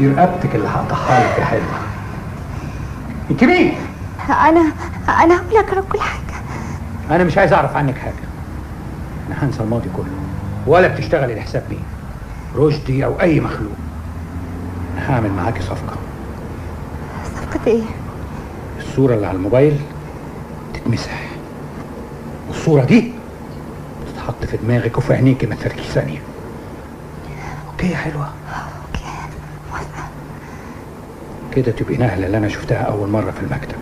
دي رقبتك اللي هقطعها لك يا حلوة. انت مين؟ انا هقول لك على كل حاجة. انا مش عايز اعرف عنك حاجة. انا هنسى الماضي كله، ولا بتشتغلي لحساب مين، رشدي او اي مخلوق. انا هعمل معاكي صفقة. صفقة ايه؟ الصورة اللي على الموبايل تتمسح، والصورة دي تتحط في دماغك وفي عينيكي، ما تفركيش ثانية. okay يا حلوة؟ okay موافقة. كده تبقي نهله اللي انا شفتها اول مرة في المكتب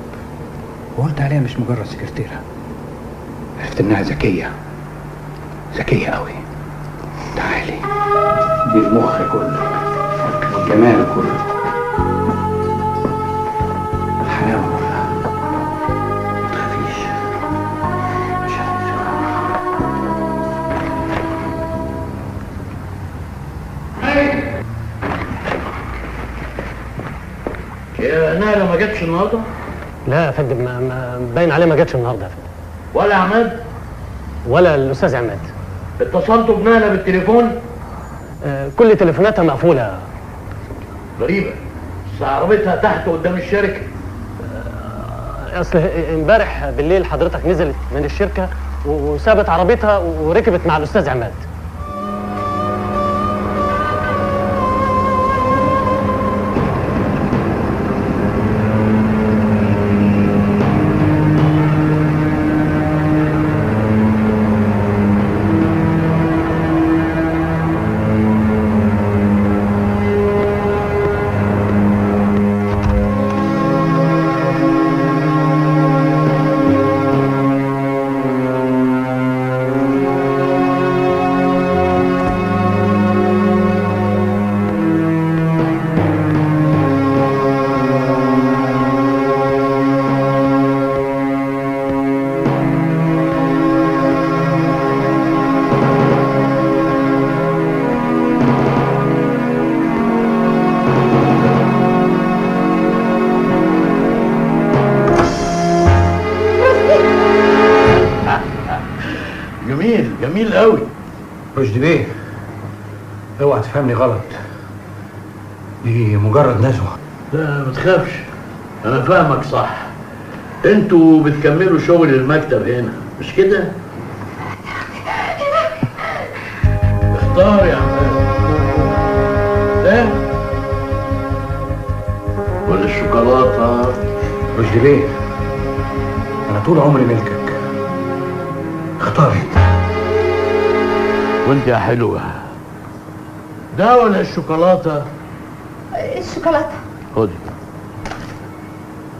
وقلت عليها مش مجرد سكرتيره. عرفت انها ذكية، ذكية قوي. تعالي، دي المخ كله والجمال كله، الحلاوة كلها. ما تخافيش، مش هتنسى. يا نهله ما جاتش النهارده؟ لا يا فندم، ما باين عليه ما جاتش النهارده يا فندم. ولا عماد؟ ولا الاستاذ عماد. اتصلتوا بنهله بالتليفون؟ كل تليفوناتها مقفولة. غريبة، بس عربيتها تحت قدام الشركة. اصل امبارح بالليل حضرتك نزلت من الشركة وسابت عربيتها وركبت مع الاستاذ عماد. جميل قوي. رشدي بيه، اوعى تفهمني غلط، دي مجرد نزوة. لا ما تخافش، انا فاهمك صح. انتوا بتكملوا شغل المكتب هنا مش كده؟ اختار يا عماد، ده ولا الشوكولاتة؟ رشدي بيه، انا طول عمري ملكك، اختار انت. وانت يا حلوة، ده ولا الشوكولاتة؟ الشوكولاتة. خدي،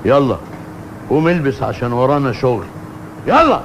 يلا قوم البس عشان ورانا شغل. يلا.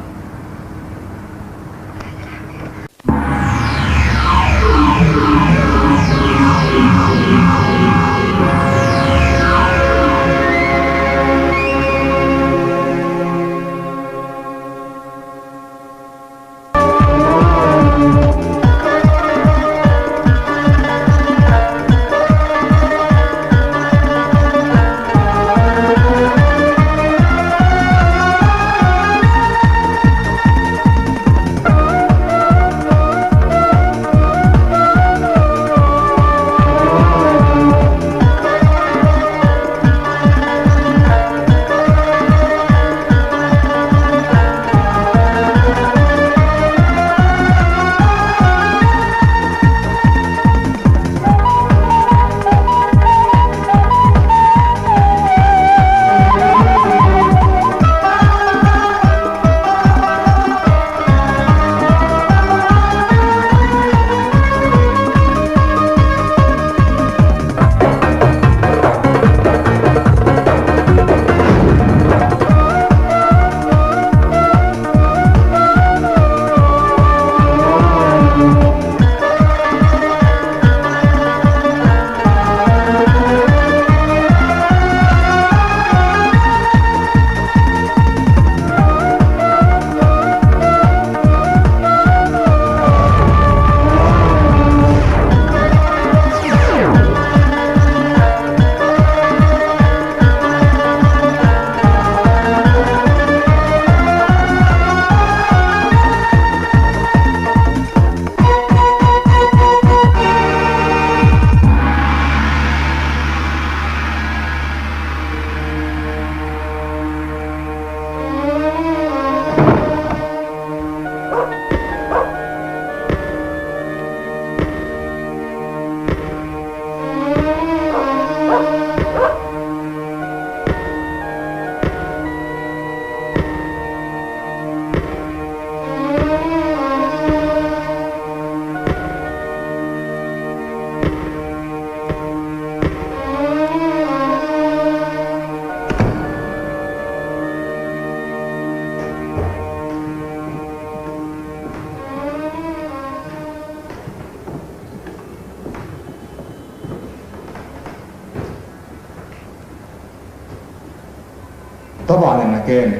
طبعا المكان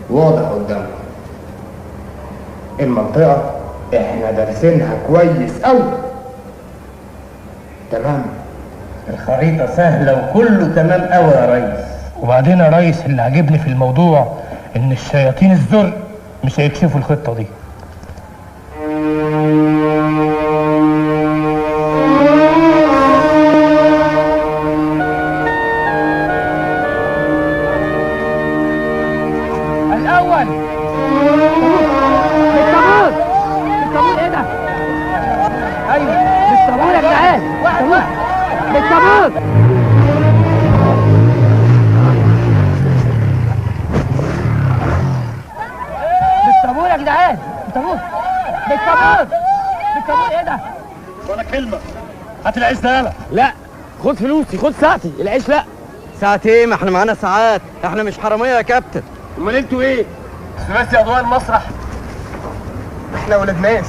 واضح قدامكم. المنطقة احنا دارسينها كويس قوي. تمام. الخريطة سهلة وكله تمام قوي يا ريس. وبعدين يا ريس اللي عجبني في الموضوع ان الشياطين الزرق مش هيكشفوا الخطة دي. الأول بالطابور، بالطابور. ايه ده؟ ايوه بالطابور يا جدعان، بالطابور بالطابور. بالطابور يا جدعان، بالطابور بالطابور بالطابور. ايه ده؟ ولا كلمة. هات العيش ده يلا. لا خد فلوسي، خد ساعتي، العيش لا. ساعتين؟ ما احنا معانا ساعات، احنا مش حرامية يا كابتن. امال انتوا ايه؟ ثلاثي اضواء المسرح. احنا ولاد ناس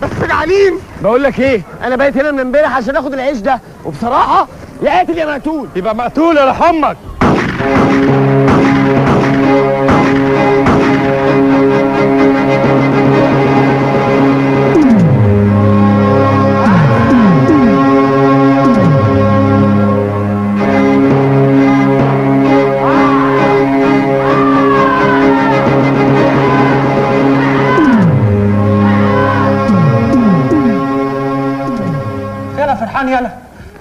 بس جعانين. بقول لك ايه، انا بايت هنا من امبارح عشان اخد العيش ده، وبصراحة يا قاتل يا مقتول. يبقى مقتول يا رحمك. فرحان يلا.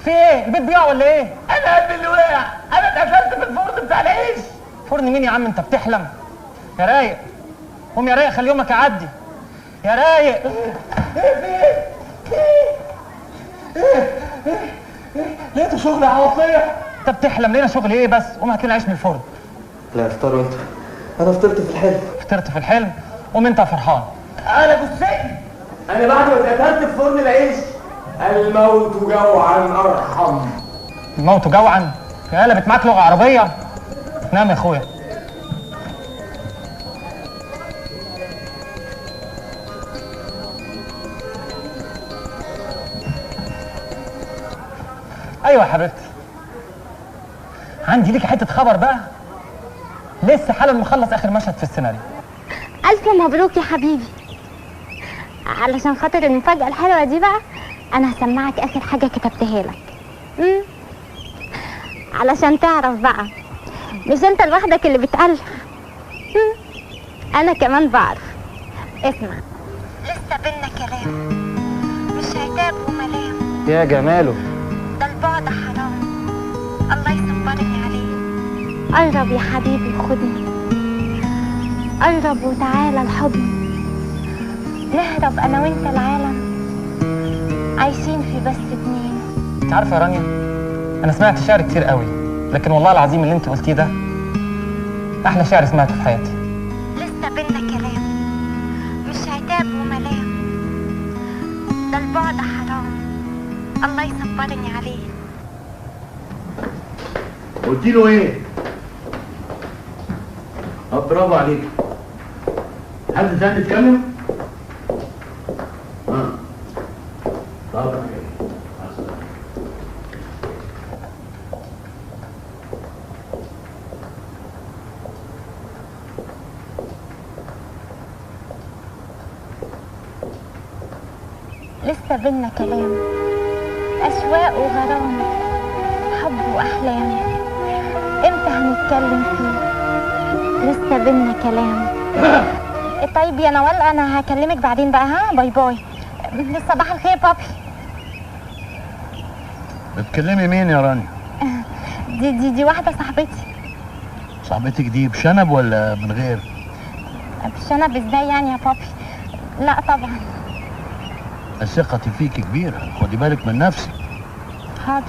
في ايه؟ البيت بيقع ولا ايه؟ انا قلبي اللي وقع، انا اتقفلت في الفرن بتاع العيش. فرن مين يا عم؟ انت بتحلم يا رايق. قوم يا رايق، خلي يومك يعدي يا رايق. ايه في ايه؟ ايه ايه؟ لقيته شغل عواطليه. انت بتحلم، لقينا شغل ايه بس؟ قوم هات لنا عيش من الفرن. لا افطروا انتوا، انا فطرت في الحلم. فطرت في الحلم؟ قوم انت يا فرحان. انا جثتي، انا بعد ما اتقتلت في فرن العيش. الموت جوعا ارحم. الموت جوعا؟ يا قلبت معاك لغة عربية. نام يا اخويا. ايوه يا حبيبتي، عندي ليك حتة خبر بقى. لسه حالا مخلص اخر مشهد في السيناريو. الف مبروك يا حبيبي. علشان خاطر المفاجاة الحلوة دي بقى انا هسمعك اخر حاجة كتبتها لك. علشان تعرف بقى مش انت لوحدك اللي بتألف، انا كمان بعرف. اسمع، لسه بينا كلام مش عتاب وملام. يا جماله، ده البعد حرام، الله يصبرني عليه. قرب يا حبيبي خدني، قرب وتعالى الحضن، نهرب انا وانت العالم، عايشين في بس اتنين. انت عارفه يا رانيا، انا سمعت شعر كتير قوي، لكن والله العظيم اللي انت قلتيه ده احلى شعر سمعته في حياتي. لسه بينا كلام مش عتاب وملام، ده البعد حرام، الله يصبرني عليه. قلت له ايه؟ برافو عليك. حد تاني يتكلم؟ طب لسه بينا كلام، أشواق وغرام، حب وأحلام، إمتى هنتكلم فيه؟ لسه بينا كلام. طيب يا نوال، أنا هكلمك بعدين بقى. ها، bye bye. صباح الخير بابي. بتكلمي مين يا رانيا؟ دي دي دي واحدة صاحبتي. صاحبتك دي بشنب ولا من غير؟ بشنب ازاي يعني يا بابي؟ لا طبعا. ثقتي فيك كبيرة، خدي بالك من نفسك. حاضر.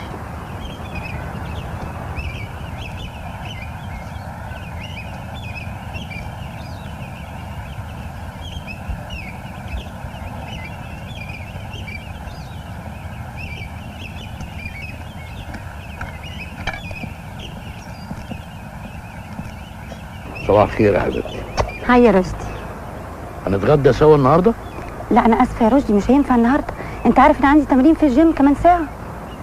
صباح الخير يا حبيبتي. هاي يا رشدي. هنتغدى سوا النهارده؟ لا انا اسفه يا رشدي، مش هينفع النهارده، انت عارف ان عندي تمرين في الجيم كمان ساعة.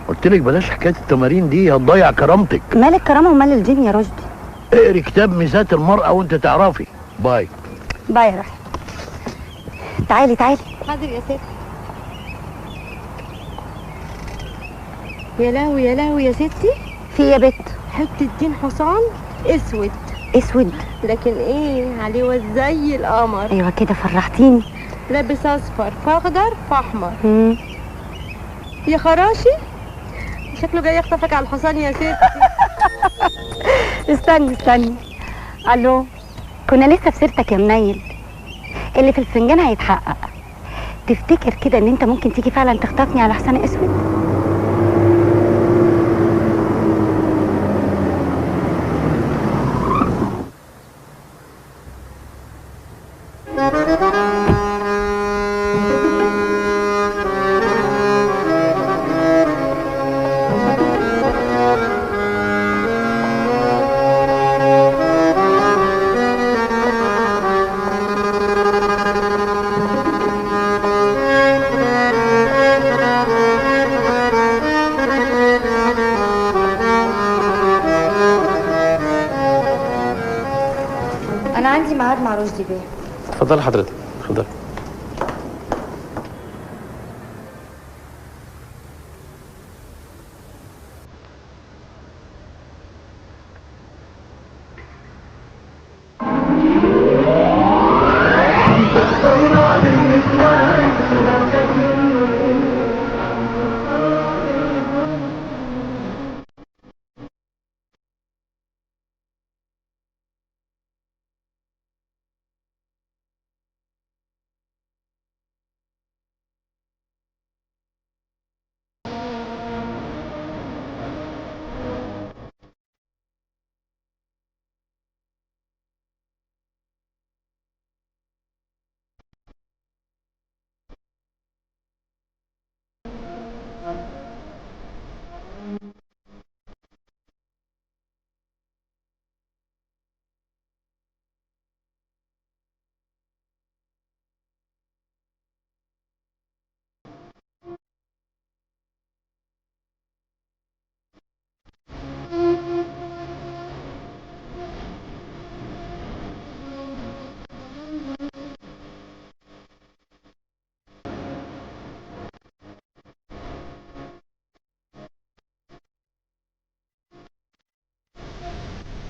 قلت لك بلاش حكاية التمارين دي، هتضيع كرامتك. مال الكرامة ومال الجيم يا رشدي؟ اقري كتاب ميزات المرأة وانت تعرفي. bye bye يا روحي. تعالي تعالي. حاضر يا ستي. يا لهوي يا لهوي يا ستي. في يا بت؟ حتة دين حصان اسود. اسود؟ لكن ايه عليه زي القمر. ايوه كده فرحتيني. لابس اصفر فاخضر فاحمر. يا خراشي شكله جاي يخطفك على الحصان يا ستي. استني استني. الو، كنا لسه في سيرتك يا منيل. اللي في الفنجان هيتحقق. تفتكر كده ان انت ممكن تيجي فعلا تخطفني على حصان اسود؟ اتفضلي حضرتك، اتفضلي.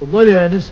اتفضلي يا انسه.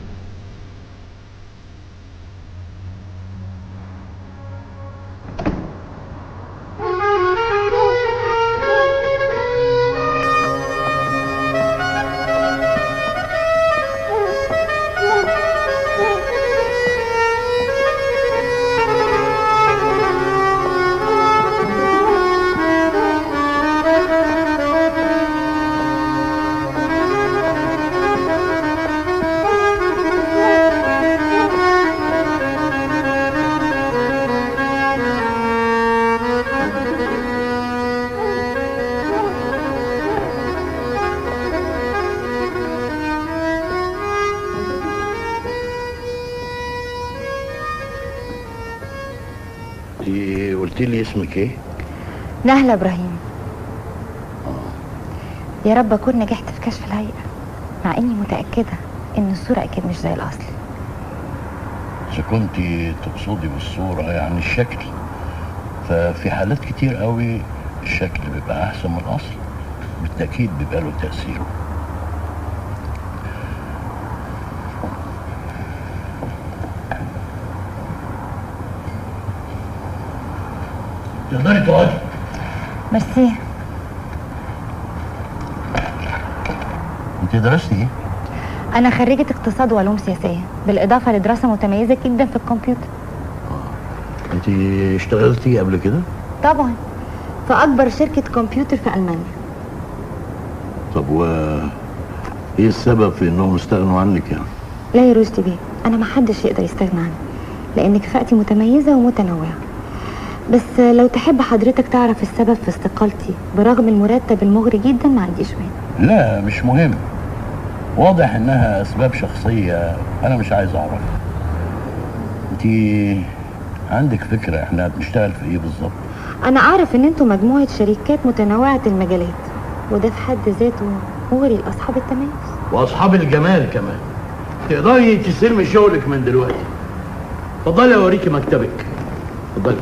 قلت لي اسمك ايه؟ نهلة ابراهيم. يا رب اكون نجحت في كشف الهيئة، مع اني متأكدة ان الصورة اكيد مش زي الاصل. اذا كنت تقصدي بالصورة يعني الشكل، ففي حالات كتير قوي الشكل بيبقى احسن من الاصل، بالتأكيد بيبقى له تأثيره. تقدري تقعدي. ميرسي. انت درستي ايه؟ انا خريجة اقتصاد وعلوم سياسية، بالاضافة لدراسة متميزة جدا في الكمبيوتر. انت اشتغلتي قبل كده؟ طبعا، في اكبر شركة كمبيوتر في المانيا. طب و ايه السبب في انهم استغنوا عنك يعني؟ لا يا رشدي بيه، انا ما حدش يقدر يستغنى عني، لان كفاءتي متميزة ومتنوعة. بس لو تحب حضرتك تعرف السبب في استقالتي برغم المرتب المغري جدا ما عنديش مانع. لا مش مهم، واضح انها اسباب شخصية انا مش عايز اعرفها. انت عندك فكرة احنا بنشتغل في ايه بالظبط؟ انا اعرف ان انتوا مجموعة شركات متنوعة المجالات، وده في حد ذاته مغري لاصحاب التميز واصحاب الجمال كمان. تقدري تستلمي شغلك من دلوقتي. اتفضلي اوريكي مكتبك. اتفضلي.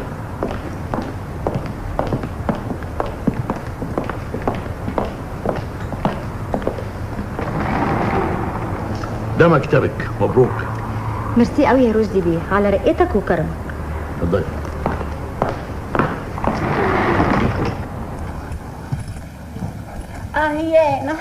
ده مكتبك، مبروك. ميرسي قوي يا رشدي بيه على رقتك وكرمك. اتفضلي. يانا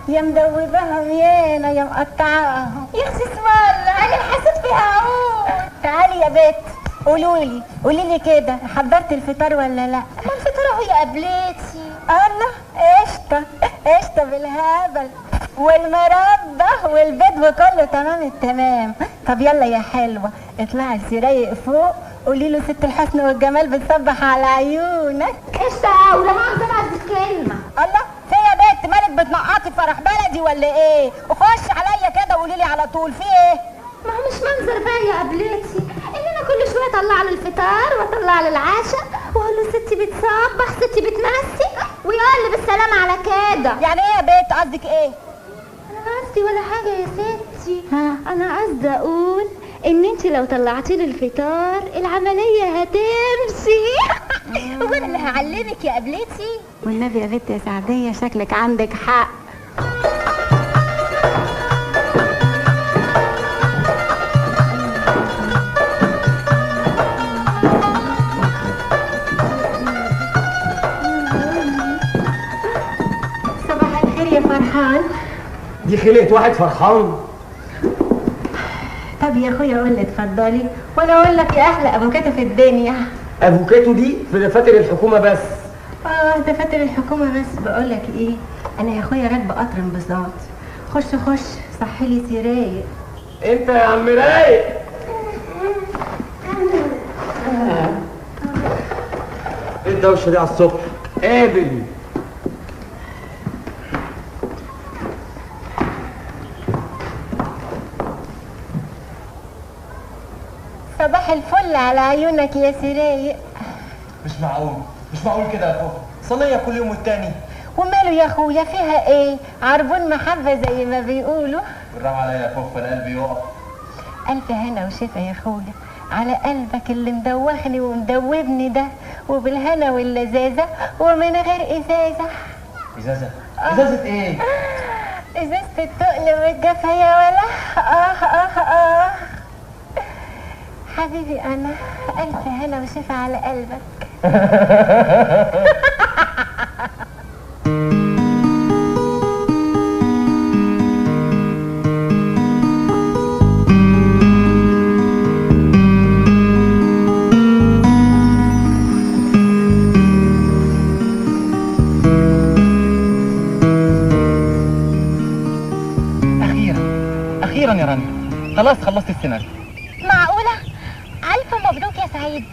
يا مدوباهم، يانا يا مقطعاهم، يا اختي اسم الله انا حسيت فيها عود. تعالي يا بت قولولي، قولي لي كده، حضرت الفطار ولا لا؟ ما الفطار اهو يا قبلتي. الله، قشطه قشطه بالهبل والمربى والبيض وكله تمام التمام. طب يلا يا حلوة اطلعي سرايق فوق، قولي له ست الحسن والجمال بتصبح على عيونك. قشطه ولا مؤاخذة بعد الكلمة. الله، في يا بت مالك بتنقطي فرح بلدي ولا ايه؟ وخش عليا كده وقولي لي على طول في ايه؟ ما هو مش منظر بقى يا قبلتي ان انا كل شوية اطلع له الفطار واطلع له العشاء واقول له ستي بتصبح ستي بتمسي ويقول لي بالسلامة على كده. يعني ايه يا بت؟ قصدك ايه؟ انا قصدي ولا حاجة يا ستي. انا قصدي اقول ان انت لو طلعتي لي الفطار العملية هتمشي. وانا اللي هعلمك يا قبلتي. والنبي يا بنت يا سعديه شكلك عندك حق. صباح الخير يا فرحان. دي خلقت واحد فرحان. طب يا اخويا قول لي اتفضلي وانا اقول لك يا احلى افوكاتو في الدنيا. افوكاتو دي في دفاتر الحكومة بس. دفاتر الحكومة بس. بقول لك ايه، انا يا اخويا راكبه قطر انبساط. خش خش صحي لي سرايق. انت يا عم رايق. ايه الدوشة دي على الصبح؟ قابل. صباح الفل على عيونك يا سرايق. مش معقول، مش معقول كده يا فوفا، صينية كل يوم والتاني. وماله يا اخويا، فيها ايه؟ عربون محبة زي ما بيقولوا. بالراحة عليا يا فوفا، انا قلبي يقف. الف هنا وشفا يا اخويا على قلبك اللي مدوخني ومدوبني ده، وبالهنا واللذاذه ومن غير ازازة. ازازة؟ ازازة ايه؟ ازازة التقل والجفا يا ولا. حبيبي انا، الف هنا وشفا على قلبك. اخيرا اخيرا يا رانيا، خلاص خلصت السيناريو. معقولة؟ ألف مبروك يا سعيد.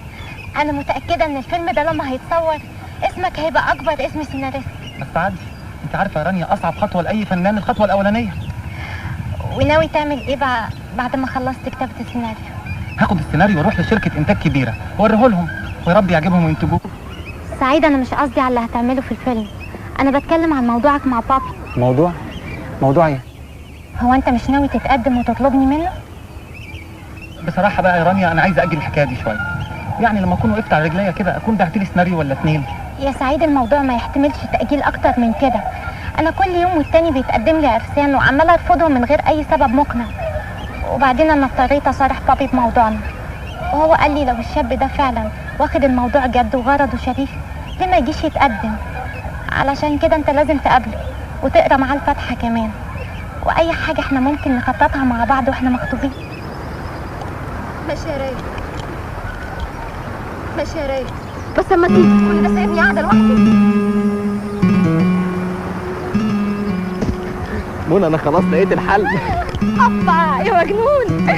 أنا متأكدة إن الفيلم ده لما هيتصور اسمك هيبقى أكبر اسم سيناريست. بس عدي، أنت عارفة يا رانيا أصعب خطوة لأي فنان الخطوة الأولانية. وناوي تعمل إيه بقى بعد ما خلصت كتابة السيناريو؟ هاخد السيناريو وأروح لشركة إنتاج كبيرة وأوريه لهم، ويا رب يعجبهم وينتجوه. سعيد أنا مش قصدي على اللي هتعمله في الفيلم، أنا بتكلم عن موضوعك مع بابي. موضوع؟ موضوع إيه؟ هو أنت مش ناوي تتقدم وتطلبني منه؟ بصراحة بقى يا رانيا أنا عايز أجل الحكاية دي شوية، يعني لما أكون وقفت على رجليا كده أكون بعت لي سيناريو ولا اتنين. يا سعيد الموضوع ما يحتملش تأجيل أكتر من كده، أنا كل يوم والتاني بيتقدم لي عرسان وعمالة أرفضهم من غير أي سبب مقنع. وبعدين أنا اضطريت أصارح بابي بموضوعنا، وهو قال لي لو الشاب ده فعلا واخد الموضوع جد وغرضه شريف ليه ما يجيش يتقدم؟ علشان كده أنت لازم تقابله وتقرا معاه الفاتحة كمان، وأي حاجة احنا ممكن نخططها مع بعض واحنا مخطوبين. ماشي يا رايق، ماشي يا رايق، بس اما تيجي كل ده سايبني قاعدة لوحدي. منى انا خلاص لقيت الحل. اوبا يا مجنون،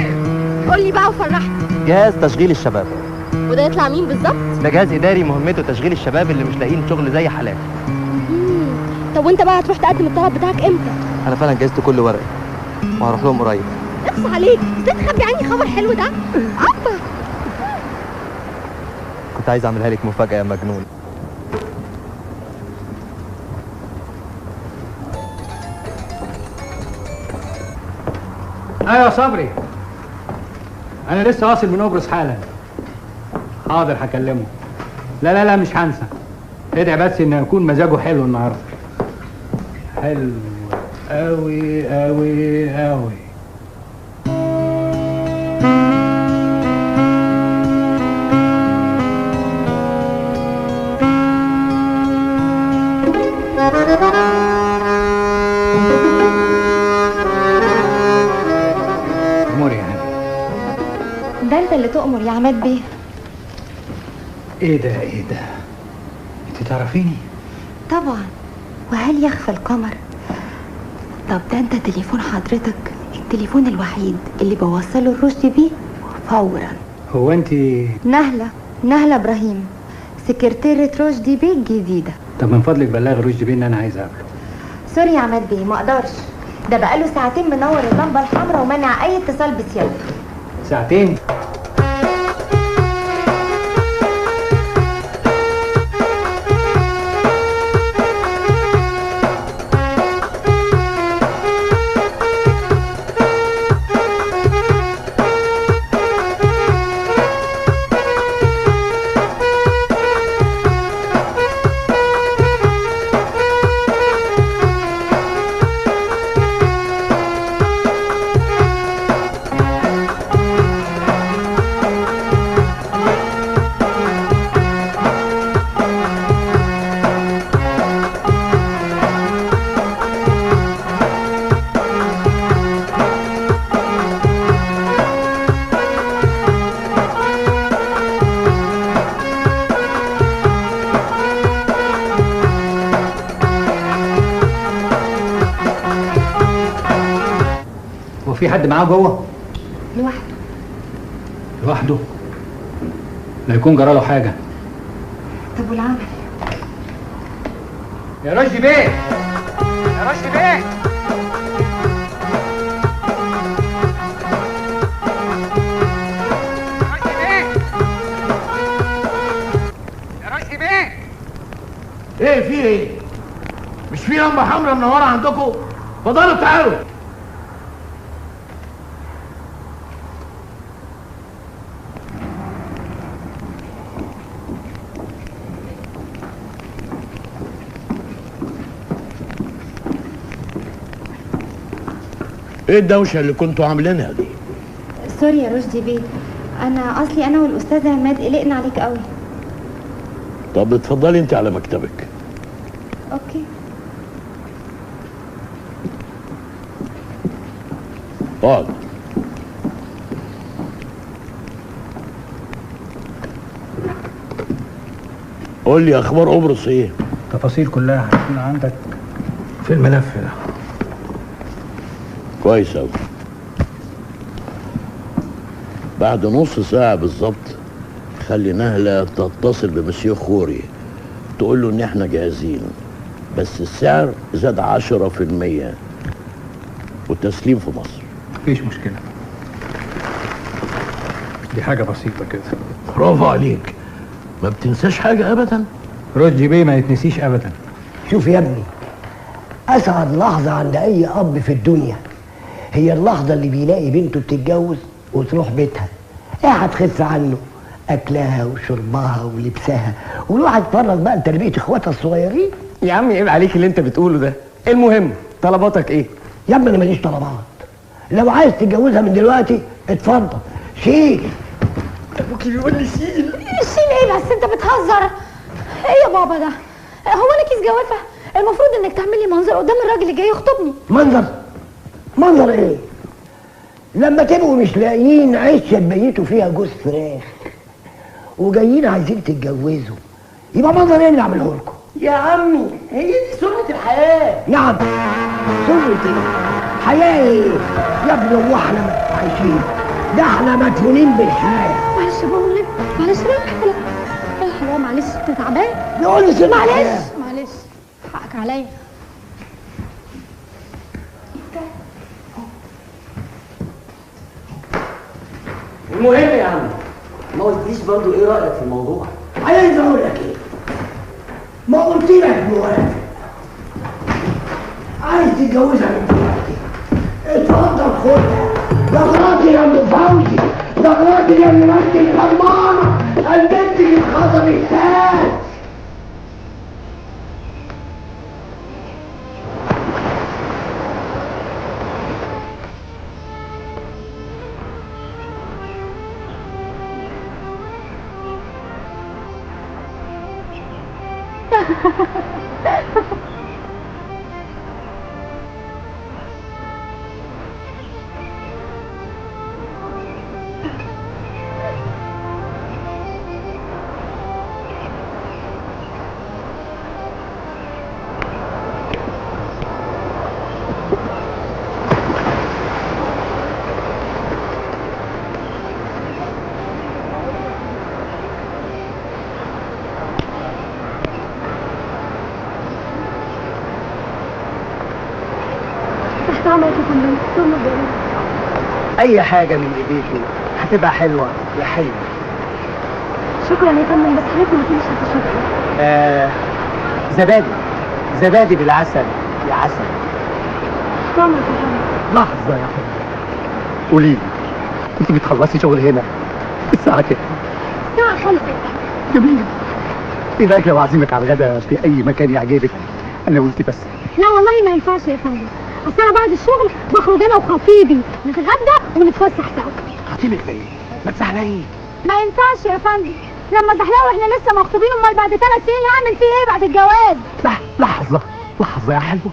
قول لي بقى وفرحني. جهاز تشغيل الشباب. وده يطلع مين بالظبط؟ ده جهاز اداري مهمته تشغيل الشباب اللي مش لاقيين شغل زي حالاتي. طب وانت بقى هتروح تقدم الطلب بتاعك امتى؟ انا فعلا جهزت كل ورقي وهروح لهم قريب. اقص عليك، ازاي تخبي عني خبر حلو ده؟ اوبا كنت عايز اعملها لك مفاجأة يا مجنون. ايوه يا صبري، انا لسه واصل من قبرص حالا. حاضر هكلمه. لا لا لا مش هنسى، ادعي بس ان يكون مزاجه حلو النهارده. حلو قوي قوي قوي. امور يا هاني. ده انت اللي تؤمر يا عماد بيه. ايه ده ايه ده؟ انت تعرفيني؟ طبعا، وهل يخفى القمر؟ طب ده انت تليفون حضرتك التليفون الوحيد اللي بوصله الرشدي بيه فورا. هو انت نهلة؟ نهلة ابراهيم، سكرتيرة رشدي بيه الجديدة. طب من فضلك بلغ رشدي بيه ان انا عايز اقابله. sorry يا عماد بيه ما اقدرش، ده بقاله ساعتين منور اللمبة الحمراء ومنع اي اتصال بسيادته. ساعتين؟ في حد معاه جوه؟ لوحده. لوحده؟ لا يكون جراله حاجة. طب والعمل؟ يا رشدي بيه، يا رشدي بيه. رشدي بيه، يا رشدي بيه. ايه في ايه؟ مش في لمبة حمراء منورة عندكم؟ اتفضلوا تعالوا. ايه الدوشة اللي كنتوا عاملينها دي؟ sorry يا رشدي بيه، انا اصلي انا والاستاذ عماد قلقنا عليك قوي. طب اتفضلي انت على مكتبك. okay. اقعد. قول لي اخبار قبرص ايه؟ التفاصيل كلها هتكون عندك في الملف ده. كويس أوي. بعد نص ساعة بالظبط خلي نهلة تتصل بمسيو خوري تقول له إن إحنا جاهزين، بس السعر زاد 10% والتسليم في مصر. مفيش مشكلة، دي حاجة بسيطة كده. برافو عليك، ما بتنساش حاجة أبدا. رشدي بيه ما يتنسيش أبدا. شوف يا ابني، أسعد لحظة عند أي أب في الدنيا هي اللحظة اللي بيلاقي بنته بتتجوز وتروح بيتها. ايه هتخف عنه؟ أكلها وشربها ولبسها، والواحد يتفرج بقى لتربية إخواتها الصغيرين. يا عم عيب عليك اللي أنت بتقوله ده. المهم طلباتك إيه؟ يا ابني أنا ماليش طلبات. لو عايز تتجوزها من دلوقتي اتفضل. شيل. أبوك بيقول لي شيل. شيل إيه بس؟ أنت بتهزر؟ إيه يا بابا ده؟ هو أنا كيس جوافة؟ المفروض إنك تعمل لي منظر قدام الراجل اللي جاي يخطبني. منظر؟ منظر ايه؟ لما تبقوا مش لاقيين عشه تبيتوا فيها جوز فراخ وجايين عايزين تتجوزوا، يبقى منظر ايه اللي اعمله لكم؟ يا عمي هي دي سنة الحياة. نعم، سنة ايه؟ حياة ايه؟ يا ابني هو احنا عايشين؟ ده احنا مدفونين بالحياة. معلش يا بابا، معلش رايح يا معلش، انت تعبان؟ نقول لي سنة معلش معلش، حقك عليا. المهم يا عم ما قلتليش برضو ايه رأيك في الموضوع؟ عايز اقول لك ايه؟ ما قلت لك موافق. عايز تتجوزها من دلوقتي اتفضل خدها. زغرتي يا ام فوزي، زغرتي يا اللي انت الخرمانه، البنت اللي اتخطبت هات. اي حاجة من ايديكي هتبقى حلوة يا حلوة. شكرا يا فندم، بس حضرتك ما قلتليش هتشرب ايه؟ زبادي، زبادي بالعسل يا عسل. تمام يا فندم. لحظة يا حلوة، قولي لي انت بتخلصي شغل هنا الساعة كام؟ الساعة 5. جميل. ايه رايك لو اعزمك على الغدا في اي مكان يعجبك؟ انا وانت بس. لا والله ما ينفعش يا فندم، اصل انا بعد الشغل بخرج انا وخطيبي نتغدى ونتفسح سوا. خطيبك ده ايه؟ ما تزعليش. ما ينفعش يا فندم، لما زحلقوا واحنا لسه مخطوبين، امال بعد 3 سنين هعمل فيه ايه بعد الجواز؟ لا لحظة لحظة يا حلوة.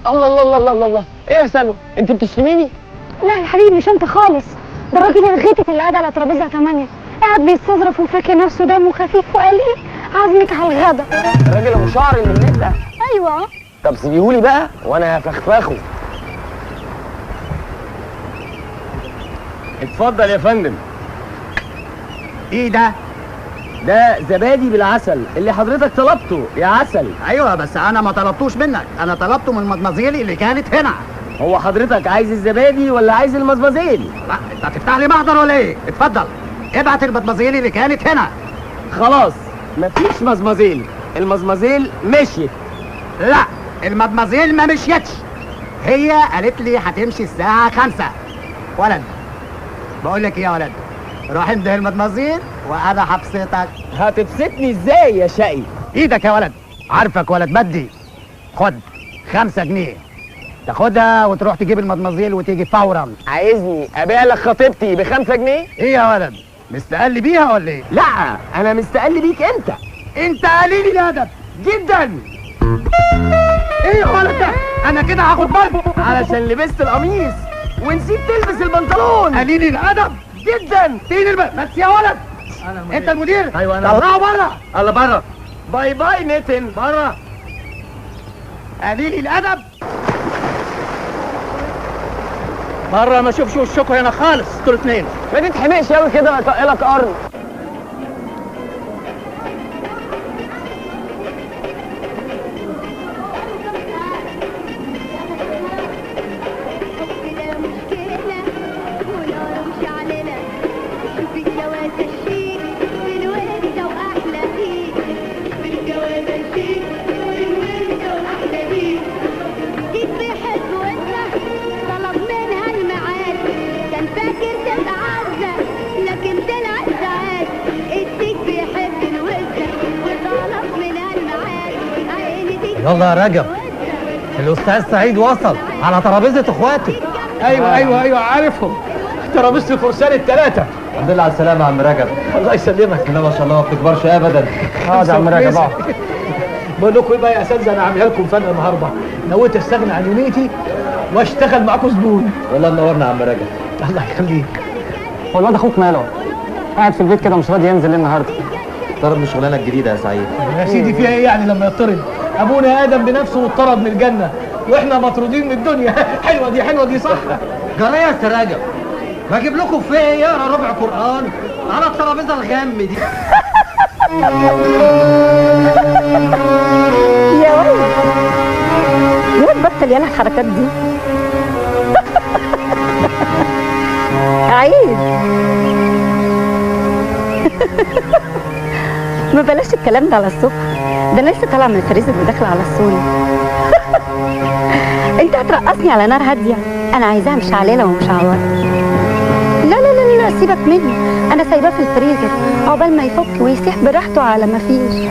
الله الله الله الله الله، ايه يا سلوى؟ انت بتشتميني؟ لا يا حبيبي مش انت خالص، ده الراجل الغيتك اللي قاعد على ترابيزة 8 قاعد بيستظرف وفاكر نفسه دمه خفيف وقال ايه؟ عازمك على الغدا. الراجل ابو شعر اللي هناك ده؟ ايوه. طب سيبيهولي بقى وانا هفخفخه. اتفضل يا فندم. ايه ده؟ ده زبادي بالعسل اللي حضرتك طلبته يا عسل. ايوه بس انا ما طلبتوش منك، انا طلبته من المدمزيل اللي كانت هنا. هو حضرتك عايز الزبادي ولا عايز المزمزيل؟ لا انت هتفتح لي محضر ولا ايه؟ اتفضل ابعت المدمزيل اللي كانت هنا. خلاص مفيش مزمزيل، المزمزيل مشيت. لا المدمزيل ما مشيتش، هي قالت لي هتمشي الساعة 5. ولد بقول لك ايه يا ولد، روح انده المدمزيل وانا هبسطك. هتبسطني ازاي يا شقي؟ ايدك يا ولد، عارفك ولد بدي. خد 5 جنيه تاخدها وتروح تجيب المدمزيل وتيجي فورا. عايزني ابيع لك خطيبتي ب5 جنيه؟ ايه يا ولد، مستقل بيها ولا ايه؟ لا انا مستقل بيك انت. انت قليل الادب جدا. ايه يا ولد ده؟ انا كده هاخد بالي علشان لبست القميص ونسيت تلبس البنطلون. قليل الادب جدا. تين بس يا ولد. انت المدير؟ ايوه انا. طلعه بره. يلا بره. bye bye نتن بره. قليل الادب بره، ما اشوفش وشكوا هنا خالص انتوا الاثنين. ما تتحمقش قوي كده اطق لك قرن. يلا يا رجب، الاستاذ سعيد وصل على ترابيزة اخواته. ايوه ايوه ايوه عارفهم، ترابيزة الفرسان الثلاثة. الحمد لله على السلامة يا عم رجب. الله يسلمك. بسم الله ما شاء الله ما بتكبرش ابدا. اقعد يا عم رجب اقعد. بقول لكم ايه بقى يا اساتذة، انا عاملها لكم فجأة النهارده، نويت استغنى عن يوميتي واشتغل معاكم زبون. والله منورنا يا عم رجب. الله يخليك. هو الواد اخوك ماله؟ قاعد في البيت كده مش راضي ينزل ليه النهارده؟ طرد من الشغلانة الجديدة يا سعيد. يا سيدي فيها ايه يعني لما يطرد؟ ابونا ادم بنفسه اتطرد من الجنة واحنا مطرودين من الدنيا. حلوة دي، حلوة دي صح. جرى يا رجب، ما اجيب لكم فيه يقرا ربع قران على الترابيزة الغم دي. يا ولد يا ولد بطل يلا الحركات دي. عيب. ما بلاش الكلام ده على الصبح، ده انا لسه طالعه من الفريزر وداخله على الصونه. انت هترقصني على نار هادية؟ انا عايزاها مش علالة ومش عواره. لا لا لا لا سيبك مني، انا سايباه في الفريزر عقبال ما يفك ويسيح براحته على ما فيش.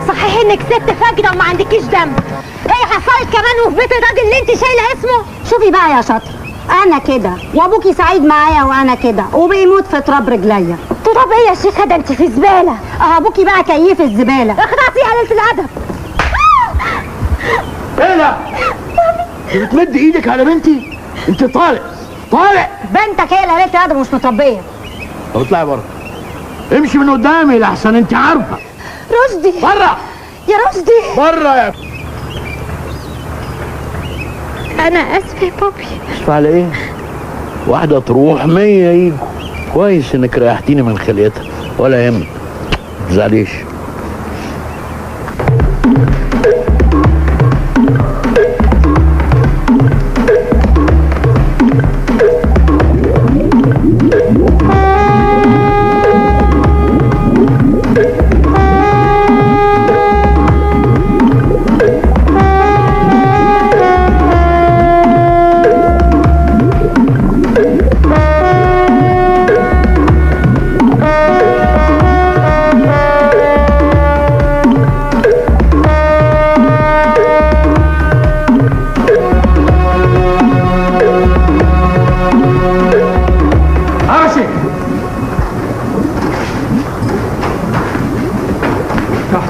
صحيح انك ست فاجره وما عندكيش دم، هي حصلت كمان وفي بيت الراجل اللي انت شايله اسمه. شوفي بقى يا شاطرة، انا كده وابوكي سعيد معايا وانا كده وبيموت في تراب رجليا. تراب ايه يا شيخه؟ ده انت في زبالة. ابوكي بقى كيف الزبالة. اخرسي يا قليله الادب. ايه ده؟ انت بتمد ايدك على بنتي؟ انت طالع طالع. بنتك هي اللي قليله الادب ومش متربيه. طب اطلعي بره، امشي من قدامي لحسن انت عارفه. رشدي بره يا رشدي، بره يا. انا اسفه يا بابي. اسفه على ايه؟ واحدة تروح 100 يجوا. كويس انك ريحتيني من خليتها، ولا يهمك ما تزعليش.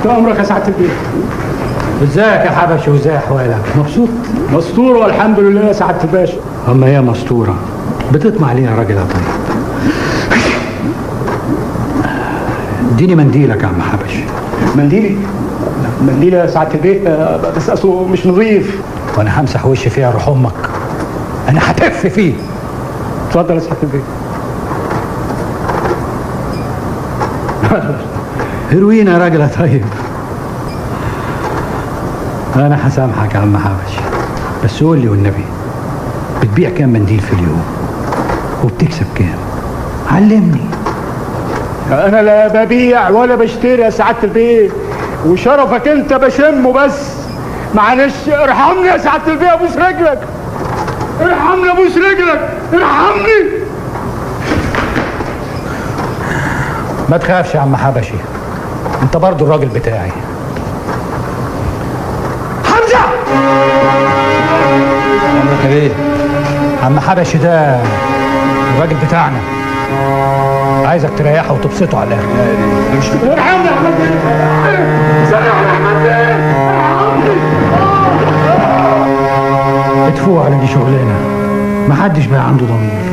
امرك يا سعادة البيت. ازيك يا حبشي وازاي احوالك؟ مبسوط؟ مستورة والحمد لله يا سعادة الباشا. اما هي مستورة بتطمع ليه يا راجل يا طيب؟ اديني منديلك يا عم حبشي. منديلي؟ منديلي يا سعادة البيت بس اصله مش نظيف. وانا همسح وشي فيها روح امك، انا هتف فيه. اتفضل يا سعادة البيت. هيروين يا راجل يا طيب. انا هسامحك يا عم حبشي، بس قول لي والنبي بتبيع كام منديل في اليوم وبتكسب كام؟ علمني. انا لا ببيع ولا بشتري يا سعادة البيت، وشرفك انت بشمه بس. معلش ارحمني يا سعادة البيت، ابوس رجلك. ارحمني ابوس رجلك، ارحمني. ما تخافش يا عم حبشي، انت برضو الراجل بتاعي. حمزة! عمرك يا بيه. عم حبشي ده الراجل بتاعنا، عايزك تريحه وتبسطه على الاخر. ارحمني يا احمد بيه، سامحني يا احمد بيه، ارحمني. ادفوه على دي شغلانة محدش بقى عنده ضمير.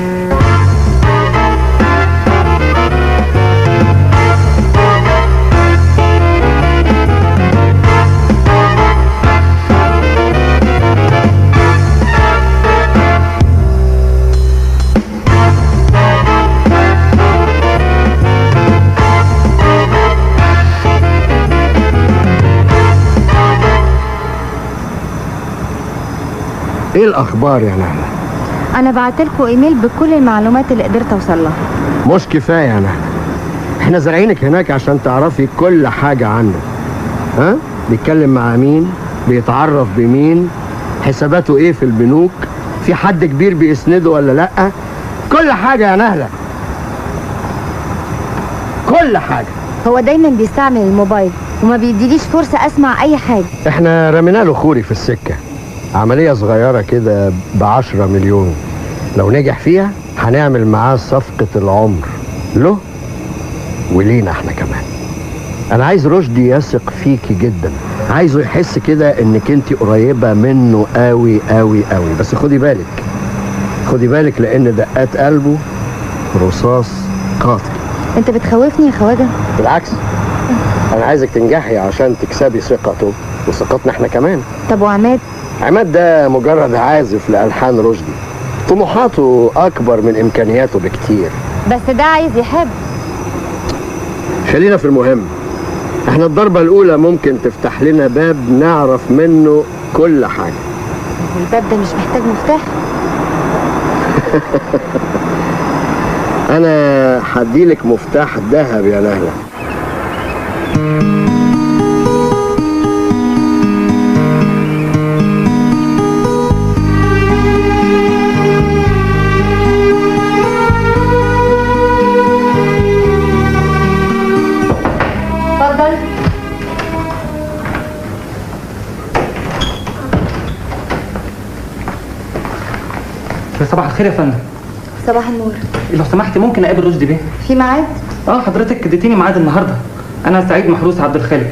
ايه الاخبار يا نهله؟ انا بعتلكوا ايميل بكل المعلومات اللي قدرت اوصل لها. مش كفاية يا نهله، احنا زارعينك هناك عشان تعرفي كل حاجة عنه. ها؟ بيتكلم مع مين؟ بيتعرف بمين؟ حساباته ايه في البنوك؟ في حد كبير بيسنده ولا لا؟ كل حاجة يا نهله، كل حاجة. هو دايما بيستعمل الموبايل وما بيديليش فرصة اسمع اي حاجة. احنا رمينا له خوري في السكة، عملية صغيرة كده ب10 مليون، لو نجح فيها هنعمل معاه صفقة العمر له ولينا احنا كمان. أنا عايز رشدي يثق فيكي جدا، عايزه يحس كده إنك أنت قريبة منه قوي قوي قوي. بس خدي بالك، خدي بالك، لأن دقات قلبه رصاص قاتل. أنت بتخوفني يا خواجة؟ بالعكس، أنا عايزك تنجحي عشان تكسبي ثقته وثقتنا احنا كمان. طب وعماد؟ عماد ده مجرد عازف لألحان رشدي، طموحاته أكبر من إمكانياته بكتير. بس ده عايز يحب. خلينا في المهم، احنا الضربة الأولى ممكن تفتح لنا باب نعرف منه كل حاجة. الباب ده مش محتاج مفتاح؟ انا هديلك مفتاح ذهب يا نهله. اتفضل. صباح الخير يا فندم. صباح النور. لو سمحت ممكن اقابل رشدي بيه؟ في ميعاد؟ حضرتك اديتيني ميعاد النهارده. انا سعيد محروس عبد الخالق.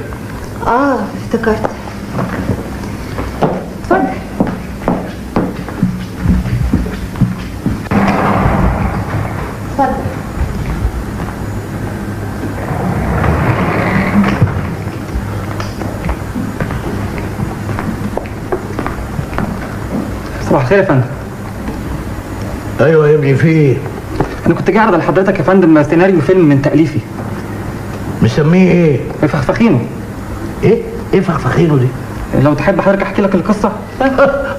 افتكرت. اتفضل. اتفضل. صباح الخير يا فندم. ايوه يا ابني، في ايه؟ انا كنت جاي اعرض لحضرتك يا فندم سيناريو فيلم من تأليفي. مسميه ايه؟ فخفخينو. ايه؟ ايه فخفخينو دي؟ لو تحب حضرتك احكي لك القصة.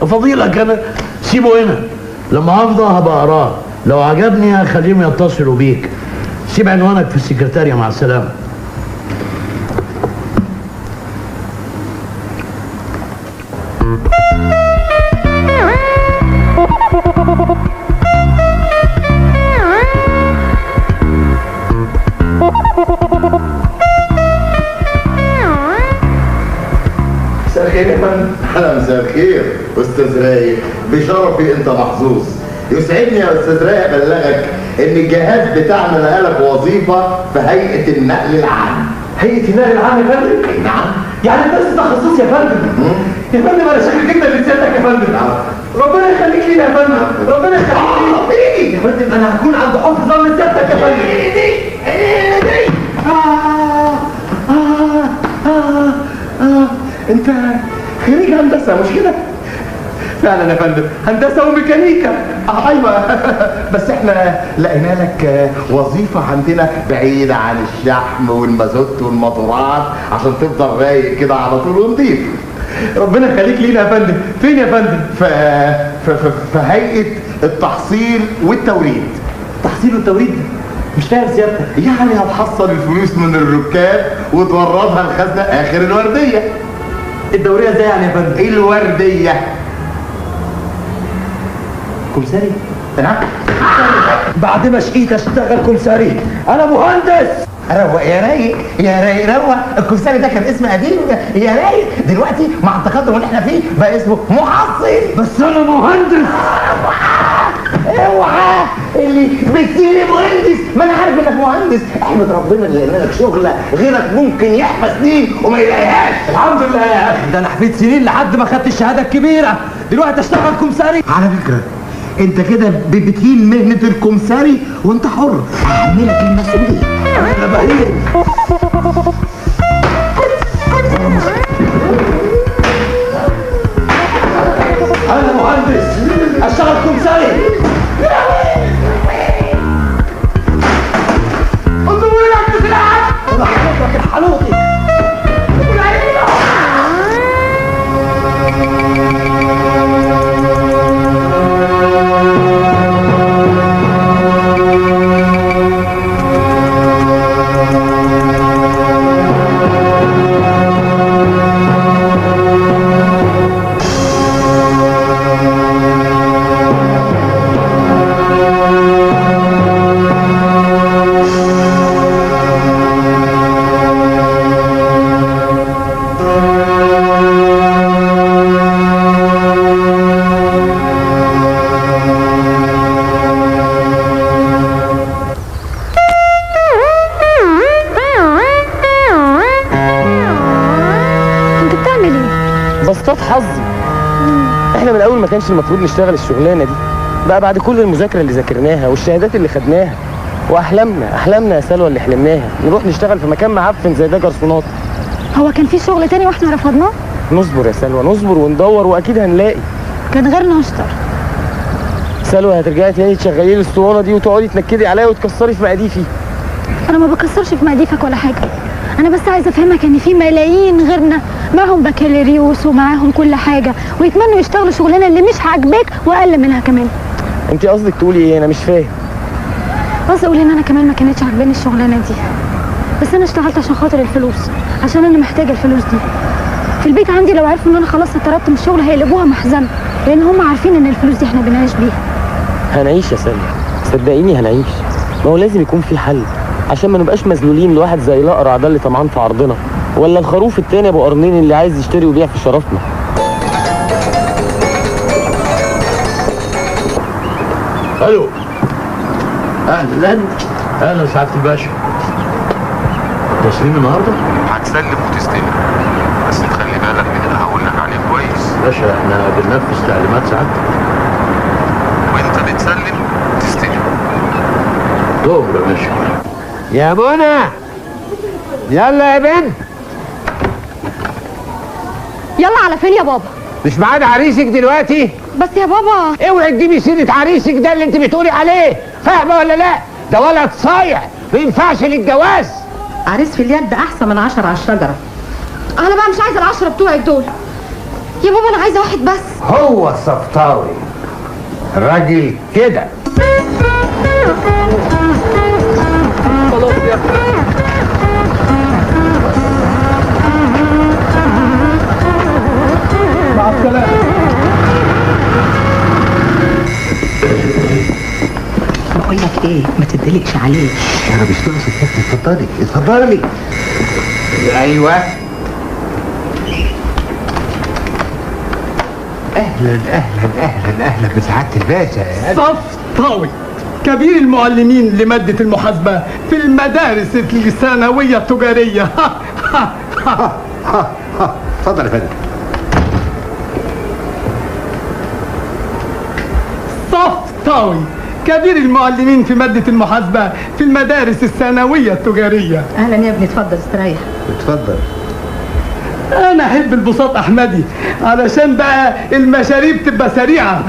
فضيلك انا سيبه هنا، لما افضى هبقى اقراه، لو عجبني هخليهم يتصلوا بيك. سيب عنوانك في السكرتارية. مع السلامة. مساء الخير يا فندم. مساء الخير استاذ رايق، بشرفي انت محظوظ. يسعدني يا استاذ رايق ابلغك ان الجهاز بتاعنا نقلك وظيفة في هيئة النقل العام. هيئة النقل العام يا فندم؟ نعم. يعني نفس تخصص يا فندم. يا فندم انا شاكر جدا لسيادتك يا فندم. ربنا يخليك لينا يا فندم، ربنا يخليك لينا يا فندم. انا هكون عند حسن ظن سيادتك يا فندم. ايدي ايدي. انت خريج هندسة مش كده؟ فعلا يا فندم، هندسة وميكانيكا. ايوه بس احنا لقينا لك وظيفة عندنا بعيدة عن الشحم والمازوت والموتورات عشان تفضل رايق كده على طول ونضيف. ربنا يخليك لينا يا فندم. فين يا فندم؟ في هيئة التحصيل والتوريد. التحصيل والتوريد؟ مش فاهم سيادتك. يعني هتحصل الفلوس من الركاب وتوردها الخزنة اخر الوردية. الدورية ازاي يعني يا فندم؟ ايه الوردية؟ كمساري؟ نعم. بعد ما شقيت اشتغل كمساري، انا مهندس. روق يا رايق يا رايق روق. الكمساري ده كان اسم قديم يا رايق، دلوقتي مع التقدم اللي احنا فيه بقى اسمه محصل. بس انا مهندس. اوعى اللي بتسيب مهندس، ما انا عارف انك مهندس. احمد ربنا اللي لقينا لك شغله، غيرك ممكن يحفى سنين وما يلاقيهاش. الحمد لله يا اخي، ده انا حفيت سنين لحد ما خدت الشهادة الكبيرة، دلوقتي اشتغل كمساري. على فكرة انت كده بتهين مهنة الكمساري وانت حر، احملك المسؤولية. انا بهين. انا مهندس اشتغل كمساري. انا حضرتك الحلوطي. ما كانش المفروض نشتغل الشغلانة دي بقى بعد كل المذاكرة اللي ذاكرناها والشهادات اللي خدناها واحلامنا، احلامنا يا سلوى اللي حلمناها، نروح نشتغل في مكان معفن زي ده جرسونات. هو كان في شغل تاني واحنا رفضناه؟ نصبر يا سلوى، نصبر وندور واكيد هنلاقي. كان غيرنا اشطر. سلوى هترجعي تاني تشغلي لي الاسطوانة دي وتقعدي تنكدي عليا وتكسري في مقاديفي؟ انا ما بكسرش في مقاديفك ولا حاجة، انا بس عايزه افهمك ان في ملايين غيرنا معاهم بكالوريوس ومعاهم كل حاجة ويتمنوا يشتغلوا شغلانة اللي مش عاجباك واقل منها كمان. انت قصدك تقولي ايه؟ انا مش فاهم. قصدي اقول ان انا كمان ما كانتش عاجباني الشغلانة دي، بس انا اشتغلت عشان خاطر الفلوس، عشان انا محتاجه الفلوس دي. في البيت عندي لو عرفوا ان انا خلاص اتطردت من الشغل هيقلبوها محزنه، لان هم عارفين ان الفلوس دي احنا بنعيش بيها. هنعيش يا سلمى، صدقيني هنعيش. ما هو لازم يكون في حل عشان ما نبقاش مذلولين لواحد زي الاقرع ده اللي طمعان في عرضنا، ولا الخروف التاني ابو قرنين اللي عايز يشتري ويبيع في شرفنا. الو، اهلا اهلا سعادة الباشا. تسليم النهارده؟ هتسلم وتستلم، بس تخلي بالك من اللي هقول لك عليه كويس. باشا احنا بننفذ تعليمات سعادتك. وانت بتسلم تستلم. دور يا باشا. يا منى يلا يا بنت. يلا على فين يا بابا؟ مش معانا عريسك دلوقتي؟ بس يا بابا. اوعي تجيبي سيرة عريسك ده اللي انت بتقولي عليه، فاهمة ولا لا؟ ده ولد صايع ما ينفعش للجواز. عريس في اليد احسن من 10 على الشجرة. انا بقى مش عايزة ال10 بتوعك دول يا بابا، انا عايزة واحد بس. هو الصفطاوي راجل كده. خلاص يا مع السلامة. بقول لك ايه، ما تدلقش عليه. انا مش ناقصك يا اختي، اتفضلي اتفضلي. ايوه اهلا اهلا اهلا اهلا بسعادة الباشا. صفطاوي كبير المعلمين لمادة المحاسبة في المدارس الثانوية التجارية. اتفضل يا فندم. صفطاوي كبير المعلمين في مادة المحاسبة في المدارس الثانوية التجارية. اهلا يا ابني، اتفضل استريح. اتفضل. انا احب البساط احمدي علشان بقى المشاريب تبقى سريعة.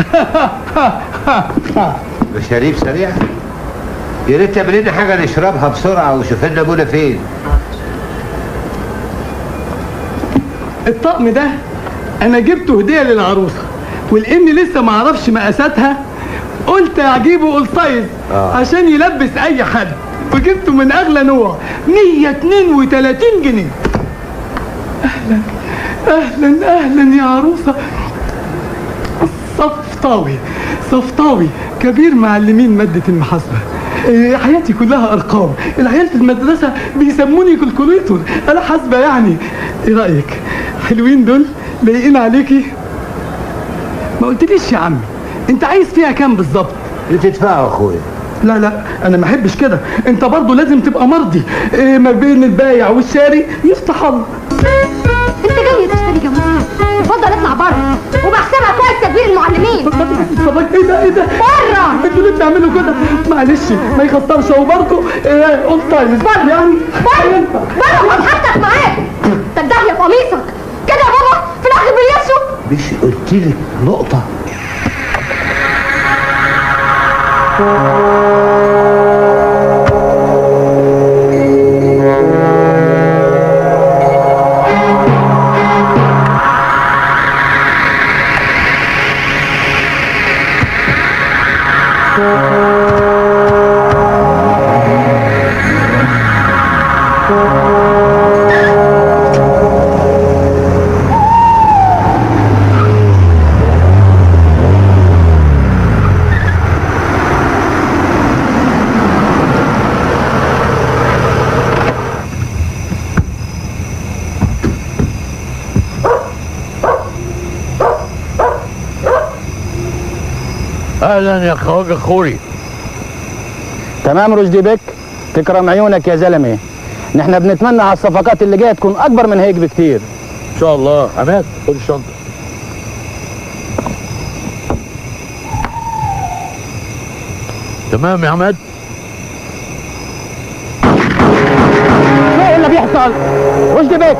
مشاريب سريعة؟ يا ريت تعمل لنا حاجة نشربها بسرعة وشوف لنا ابونا فين. الطقم ده انا جبته هدية للعروسة، ولاني لسه ما اعرفش مقاساتها قلت اجيبه all size عشان يلبس اي حد، وجبته من اغلى نوع 132 جنيه. اهلا اهلا اهلا يا عروسه. صفطاوي صفطاوي كبير معلمين مادة المحاسبة. حياتي كلها ارقام، العيال في المدرسة بيسموني calculator، انا حاسبه يعني. ايه رايك؟ حلوين دول؟ لايقين عليكي؟ ما قلتليش يا عمي انت عايز فيها كام بالظبط؟ اللي تدفعه يا اخويا. لا لا انا ما احبش كده، انت برضه لازم تبقى مرضي. إيه ما بين البايع والشاري يفتح الله. انت جاي تشتري جاموسه؟ اتفضل اطلع بره وبحسبها كويس يا كبير المعلمين. اتفضل. ايه ده ايه ده؟ بره. انتوا ليه بتعملوا كده؟ معلش ما يخسرش هو برضه ايه all size بره يعني. بره بره وهتحطك معاك. طب داهية في قميصك كده يا بابا، في الاخر بيمشوا. مش قلت لك نقطة؟ اهلا يا خواجه خوري. تمام رشدي بك، تكرم عيونك يا زلمة. نحن بنتمنى على الصفقات اللي جاية تكون اكبر من هيك بكتير ان شاء الله. عماد خد الشنطة. تمام يا عماد. ايه اللي بيحصل؟ رشدي بك،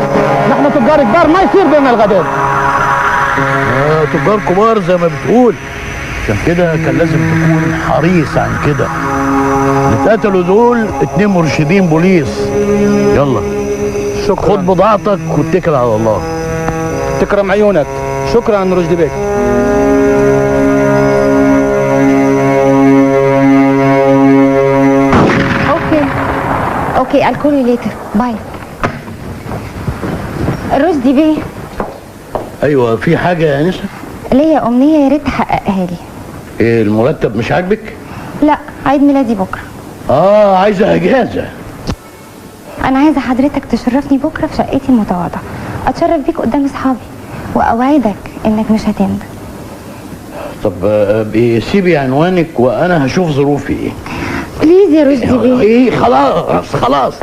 نحن تجار كبار ما يصير بينا الغدر. تجار كبار زي ما بتقول، عشان كده كان لازم تكون حريص عن كده. اتقتلوا دول 2 مرشدين بوليس. يلا شكرا، خد بضاعتك واتكل على الله. تكرم عيونك، شكرا رشدي بك. okay، I'll call you later، bye. رشدي بيه. ايوه، في حاجة يا انسه؟ ليا امنية يا ريت تحققها لي. ايه، المرتب مش عاجبك؟ لا، عيد ميلادي بكره. اه، عايزه اجازه. انا عايزه حضرتك تشرفني بكره في شقتي المتواضعة، اتشرف بيك قدام اصحابي، واوعدك انك مش هتندم. طب سيبي عنوانك وانا هشوف ظروفي ايه. please يا رشدي بيه. ايه خلاص خلاص.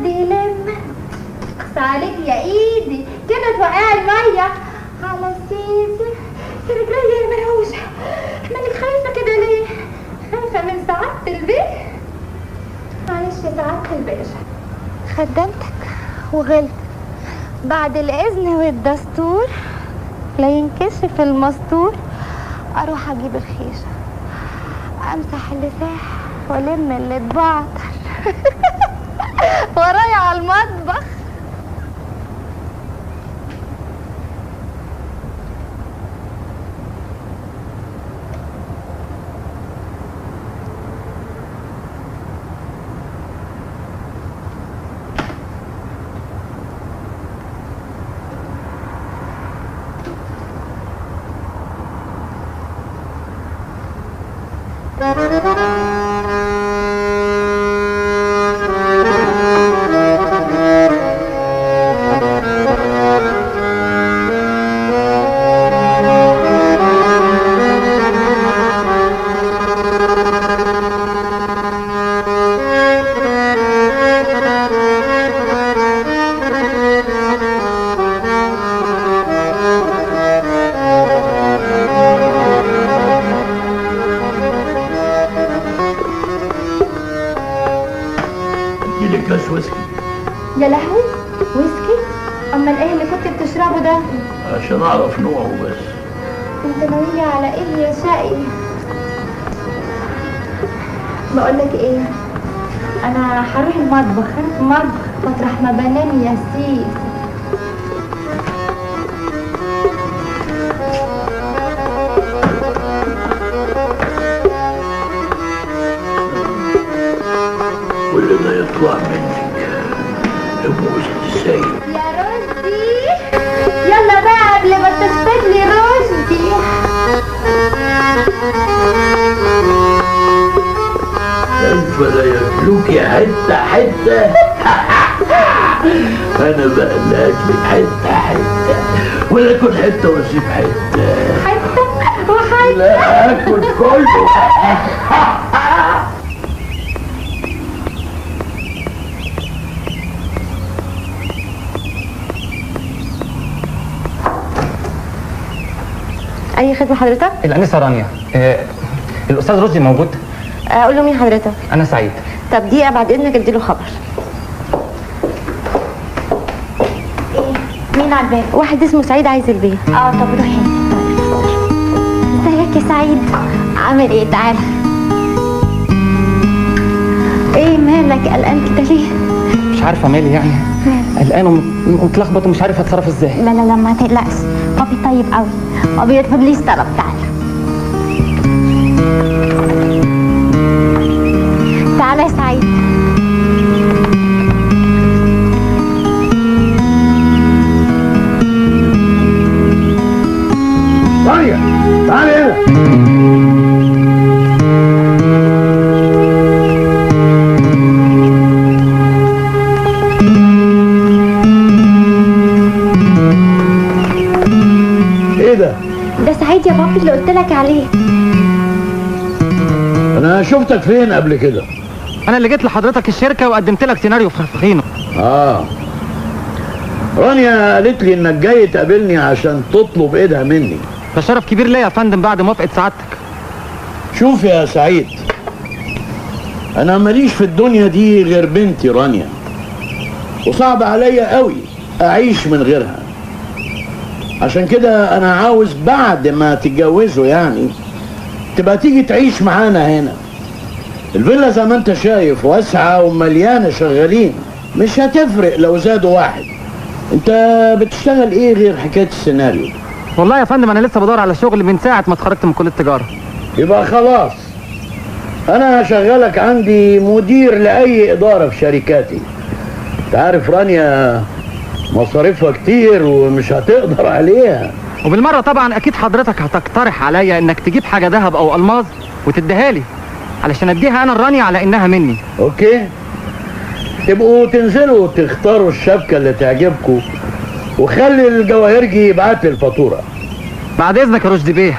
حد يلم. اقص عليك يا ايدي كده توقعي المية على سيدي. يا رجلي يا مرهوشه، مالك خايفة كده ليه؟ خايفة من سعادة البيت؟ معلش يا سعادة الباشا، خدمتك وغلت. بعد الاذن والدستور لا ينكشف المستور. اروح اجيب الخيشه، امسح اللي ساح والم اللي اتبعتر. ورايا على المطبخ. يا لهوي، ويسكي؟ امال ايه اللي كنت بتشربه ده؟ عشان اعرف نوعه بس. انت ناوية على ايه يا شقي؟ بقولك ايه، انا هروح المطبخ. المطبخ مطرح ما بنام يا سيس. واللي ده يطلع منك السيد يا رشدي. يلا بقى قبل ما تخطب لي رشدي. كيف لا ياكلوك يا حتة حتة. انا بقى اللي اكلك حتة حتة، ولا اكل حتة واسيب حتة. حتة وحتة؟ لا اكل كله. اي خدمة حضرتك؟ الانسة رانيا، الاستاذ رشدي موجود؟ اقول له مين حضرتك؟ انا سعيد. طب دقيقة بعد اذنك اديله خبر. ايه مين على الباب؟ واحد اسمه سعيد عايز البيت. طب روحي انت. ازيك يا سعيد؟ عامل ايه؟ تعالى. ايه مالك قلقان كده ليه؟ مش عارفه مالي يعني، قلقان ومتلخبط ومش عارف اتصرف ازاي. لا لا لا ما تقلقش، بابي طيب قوي، ما بيرفضليش طلب. تعالى تعالى يا سعيد. رانيا تعالي هنا. ايه ده؟ ده سعيد يا بابي اللي قلت لك عليه. انا شفتك فين قبل كده؟ انا اللي جيت لحضرتك الشركة وقدمت لك سيناريو فخفخينه. رانيا قالت لي انك جاي تقابلني عشان تطلب ايدها مني. ده شرف كبير ليا يا فندم بعد موافقة سعادتك. شوف يا سعيد، انا ماليش في الدنيا دي غير بنتي رانيا، وصعب عليا قوي اعيش من غيرها. عشان كده انا عاوز بعد ما تتجوزوا يعني تبقى تيجي تعيش معانا هنا. الفيلا زي ما انت شايف واسعة ومليانة شغالين، مش هتفرق لو زادوا واحد. انت بتشتغل ايه غير حكاية السيناريو؟ والله يا فندم انا لسه بدور على شغل من ساعة ما اتخرجت من كليه التجارة. يبقى خلاص، انا هشغلك عندي مدير لاي ادارة في شركاتي. انت عارف رانيا مصاريفها كتير ومش هتقدر عليها. وبالمره طبعا اكيد حضرتك هتقترح عليا انك تجيب حاجة ذهب او الماظ وتديها لي علشان اديها انا الرانيا على انها مني. okay، تبقوا تنزلوا تختاروا الشبكة اللي تعجبكم، وخلي الجواهرجي يبعت لي الفاتورة. بعد اذنك يا رشدي بيه،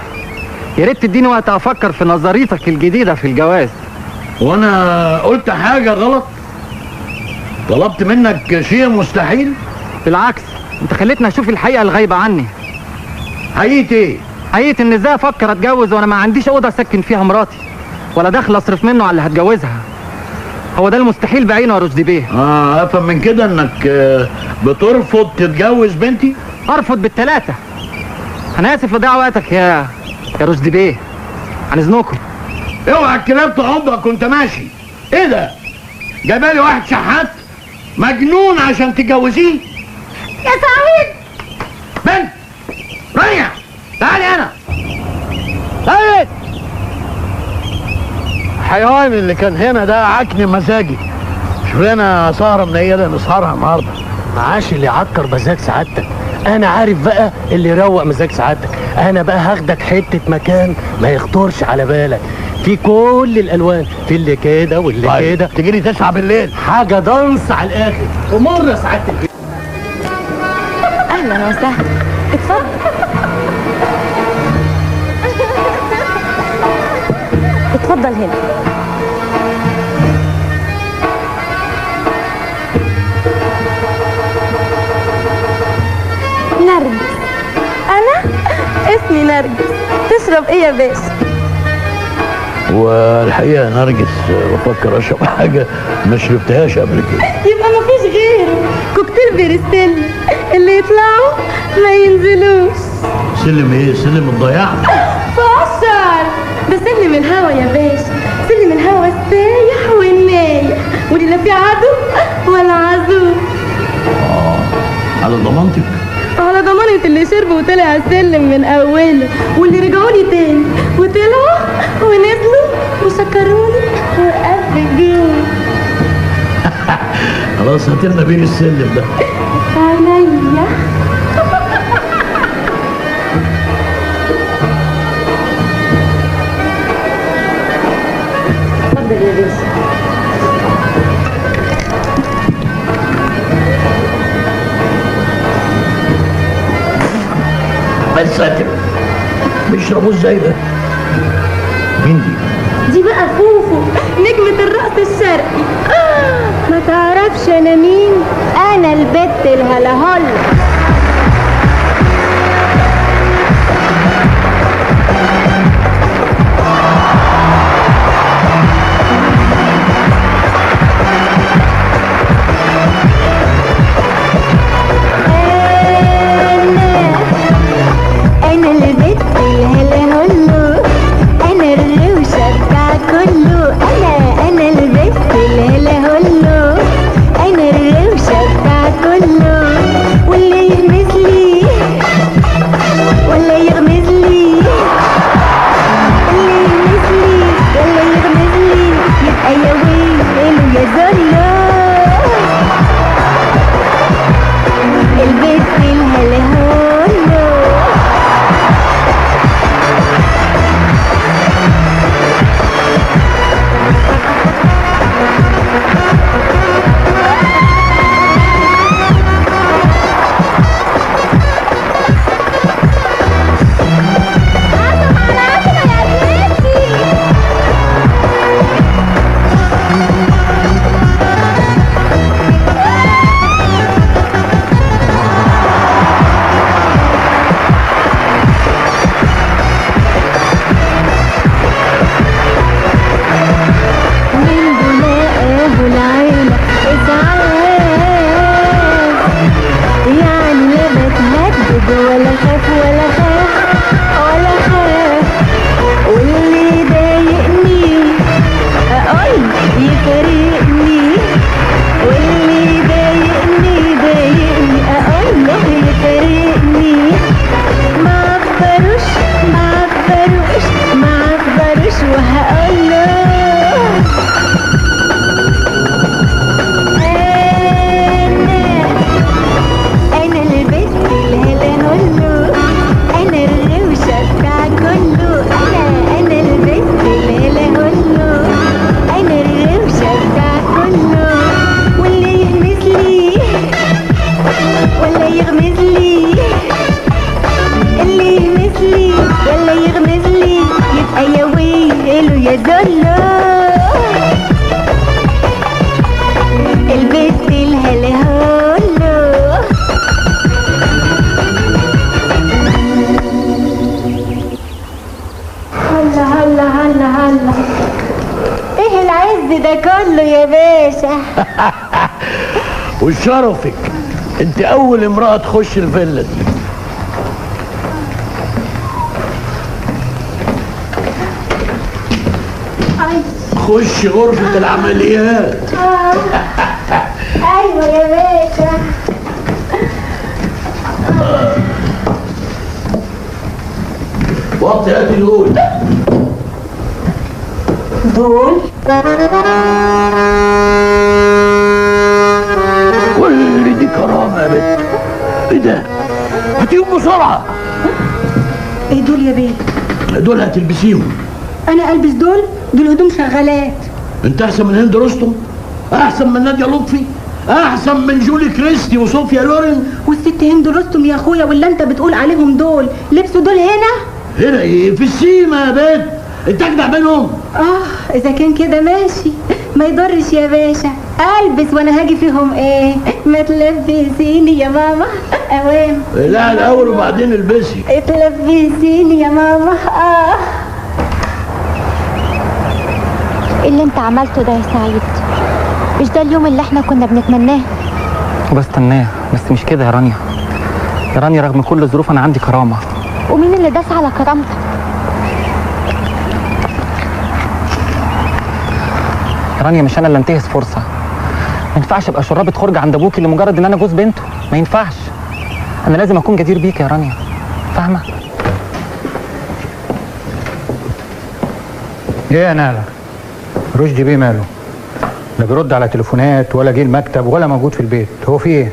يا ريت تديني وقت افكر في نظريتك الجديدة في الجواز. وانا قلت حاجة غلط؟ طلبت منك شيء مستحيل؟ بالعكس، انت خليتني اشوف الحقيقة الغايبه عني. حقيقة ايه؟ حقيقة ان ازاي افكر اتجوز وانا ما عنديش اوضة اسكن فيها مراتي، ولا دخل اصرف منه على اللي هتجوزها. هو ده المستحيل بعينه يا رشدي بيه. افهم من كده انك بترفض تتجوز بنتي؟ ارفض بالثلاثة. انا اسف لضيع وقتك يا رشدي بيه. عن اذنكم. اوعى الكلاب تعضك وانت ماشي. ايه ده؟ جايبالي واحد شحات مجنون عشان تتجوزيه؟ يا سعيد. بنت رانيا تعالي انا. سعيد الحيوان اللي كان هنا ده عكني مزاجي. شوف لنا سهره منيله نسهرها النهارده. معاش اللي يعكر مزاج سعادتك. انا عارف بقى اللي يروق مزاج سعادتك. انا بقى هاخدك حتة مكان ما يخطرش على بالك، في كل الالوان، في اللي كده واللي طيب. كده تجيلي 9 بالليل، حاجة دانس على الاخر. ومرة سعادتك. اهلا وسهلا، اتفضل. اتفضل هنا. نرجس. انا اسمي نرجس. تشرب ايه يا باشا؟ والحقيقة نرجس بفكر اشرب حاجة ما شربتهاش قبل كده. يبقى مفيش غيره، كوكتيل بيرستيل اللي يطلعوا ما ينزلوش. سلم ايه؟ سلم الضياع؟ فشر ده سلم الهوا يا باشا، سلم الهوا السايح والنايح، واللي لا فيه عدو ولا عزو. على ضمانتك؟ على ضمانة اللي شربوا وطلع السلم من اوله، واللي رجعوا لي تاني وطلعوا ونزلوا وشكروني وقفجوني. خلاص هاتلنا بير السلم ده. عينيا. اتفضل يا باشا. بس ساتر، بيشربوه ازاي ده؟ مين دي؟ دي بقى فوفو نجمة الرقص الشرقي. ما تعرفش انا مين؟ انا البت الهلاهل. انا البت الهلاهل، انا الروشه بتاع كله، انا البت الهلاهل، انا الروشه بتاع كله، واللي يغمز لي ولا يغمز لي، اللي يغمز لي ولا يغمز لي يبقى يا ويله يا زلة. البت الهلاهل. يا زلو البيت. هلا هلا هلا هلا، ايه العز ده كله يا باشا؟ وشرفك انت اول امرأة تخش الفيلا دي. خش غرفة العمليات. ايوه يا باشا. وطي هاتي دول. دول؟ كل دي كرامة يا بنت. ايه ده؟ هاتيهم بسرعة. ايه دول يا بيه؟ دول هتلبسيهم. انا البس دول؟ دول هدوم شغالات. انت احسن من هند رستم؟ احسن من نادية لطفي؟ احسن من جولي كريستي وصوفيا لورين؟ والست هند رستم يا اخويا واللي انت بتقول عليهم دول لبسوا دول هنا؟ هنا ايه؟ في السيما يا بنت، انت اجدع منهم. اذا كان كده ماشي، ما يضرش يا باشا، البس وانا هاجي فيهم ايه؟ ما تلبسيني يا ماما اوام. لا الاول وبعدين البسي. اتلبسيني يا ماما. ايه اللي انت عملته ده يا سعيد؟ مش ده اليوم اللي احنا كنا بنتمناه وبستناه؟ بس مش كده يا رانيا. يا رانيا رغم كل الظروف انا عندي كرامة. ومين اللي داس على كرامتك؟ يا رانيا مش انا اللي انتهز فرصة. ما ينفعش ابقى شرابة خرج عند ابوكي لمجرد ان انا جوز بنته، ما ينفعش. انا لازم اكون جدير بيك يا رانيا، فاهمه؟ ايه يا نهله؟ رشدي بيه ماله؟ لا بيرد على تليفونات ولا جه المكتب ولا موجود في البيت، هو في ايه؟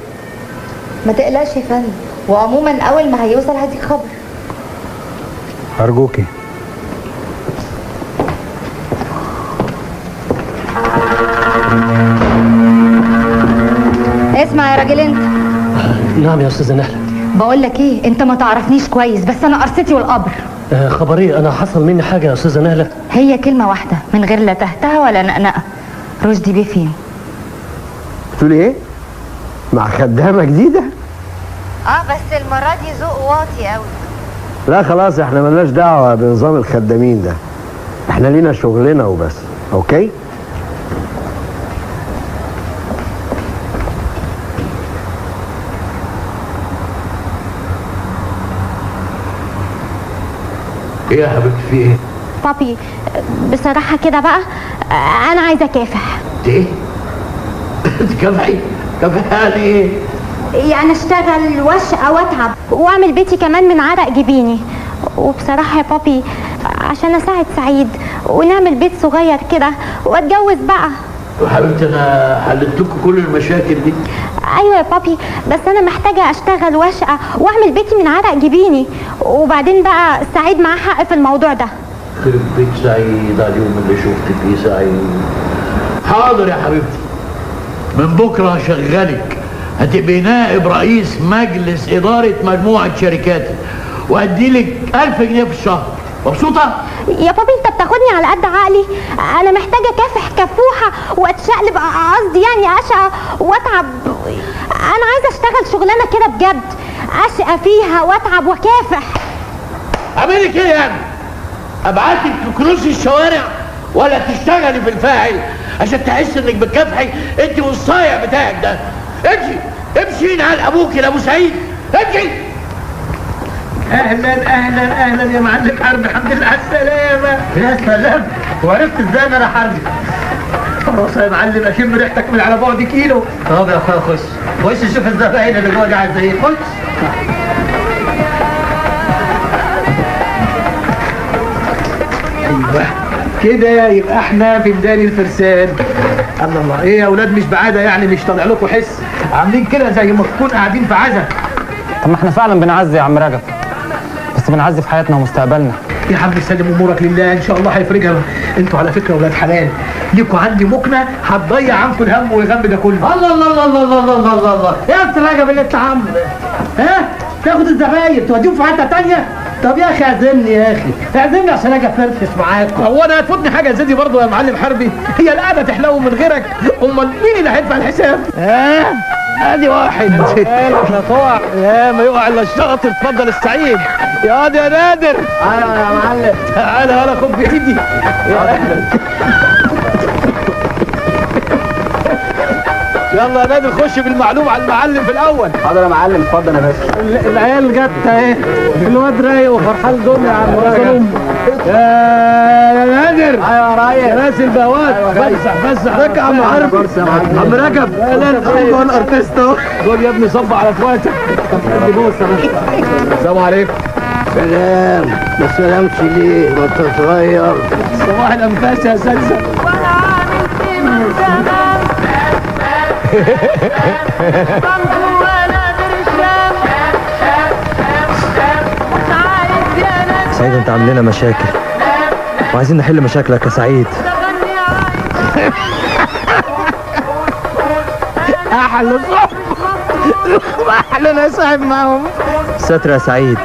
ما تقلقش يا فندم، وعموما اول ما هيوصل هديك خبر. ارجوكي. اسمع يا راجل انت. نعم يا استاذه نهله. بقول لك ايه، انت ما تعرفنيش كويس، بس انا قرصتي والقبر. خبر ايه؟ انا حصل مني حاجة يا استاذه نهله؟ هي كلمة واحدة من غير لا تهتها ولا نقنقه. رشدي بيه فين؟ بتقولي ايه؟ مع خدامه جديدة؟ بس المرة دي ذوق واطي قوي. لا خلاص، احنا ملناش دعوه بنظام الخدامين ده، احنا لينا شغلنا وبس. okay؟ ايه يا حبيبتي في ايه؟ بابي بصراحة كده بقى أنا عايزة أكافح. ايه؟ تكافحي؟ كافحي ايه؟ يعني أشتغل وأشقى وأتعب وأعمل بيتي كمان من عرق جبيني. وبصراحة يا بابي عشان أساعد سعيد ونعمل بيت صغير كده وأتجوز بقى. حبيبتي أنا حلت لكم كل المشاكل دي. أيوة يا بابي، بس أنا محتاجة أشتغل وأشقى وأعمل بيتي من عرق جبيني، وبعدين بقى سعيد معاه حق في الموضوع ده. يخرب بيت سعيد على اليوم اللي شفت فيه سعيد. حاضر يا حبيبتي، من بكره هشغلك، هتبقي نائب رئيس مجلس إدارة مجموعة شركاتي، وأديلك 1000 جنيه في الشهر. مبسوطة؟ يا بابي انت بتاخدني على قد عقلي، انا محتاجة اكافح كفوحة واتشقلب، قصدي يعني اشقى واتعب. انا عايزة اشتغل شغلانة كده بجد، اشقى فيها واتعب واكافح. اعملك ايه يعني؟ ابعتك تكنسي الشوارع ولا تشتغلي في الفاعل عشان تحس انك بتكافحي انت والصايع بتاعك ده؟ امشي امشي على ابوك يا ابو سعيد، امشي. اهلا اهلا اهلا يا معلم حرب، الحمد لله على السلامة. يا سلام، وعرفت ازاي ان انا حربي؟ خلاص يا معلم اشم ريحتك من على بعد كيلو. طب يا اخويا خش خش شوف الزباين اللي جوه دي عايزه ايه، خش. ايوه كده يبقى احنا في ميدان الفرسان. الله الله، ايه يا اولاد مش بعادة يعني، مش طالع لكم حس، عاملين كده زي ما تكون قاعدين في عزا. طب ما احنا فعلا بنعزي يا عم رجب، بس بنعزي في حياتنا ومستقبلنا. يا عم سلم امورك لله، ان شاء الله هيفرجها. انتوا على فكرة اولاد حلال، ليكوا عندي مكنه هتضيع عنكم الهم والغم ده كله. الله الله الله الله الله الله الله الله، ايه يا استاذ رجب اللي انت عامله ده؟ ها؟ تاخد الزباين توديهم في حتة ثانية؟ طب يا اخي اعزمني يا اخي، اعزمني عشان اجي افرفش معاكم. هو انا هتفوتني حاجة زي دي برضه يا معلم حربي؟ هي القعدة تحلو من غيرك، امال مين اللي هيدفع الحساب؟ ها؟ ادي واحد. لا تقع يا ما يقع الا الشاطر. اتفضل السعيد يا واد يا نادر. ايوه يا معلم. تعالى هلا خد بايدي. يلا يا نادر خش بالمعلوم على المعلم في الاول. حاضر يا معلم، اتفضل يا باشا. العيال جت اهي، الواد رايق وفرحان دنيا يا عم رجل. يا نادر. ايوه يا ريس. يا راس البهوات. فسح فسح. ركع يا عم عربي. عم رجب. لا لا هو الارتست اهو. خد يا ابني صب على اخواتك. ادي بوسه بس. السلام عليكم. سلام. ما سلامش ليه؟ ما انت صغير. صباح الانفاس يا سلسل. وانا عامل في من زمان سعيد انت عامل لنا مشاكل وعايزين نحل مشاكلك يا سعيد. احلى صاحب، احلى ناس صاحب معاهم. ستر يا سعيد،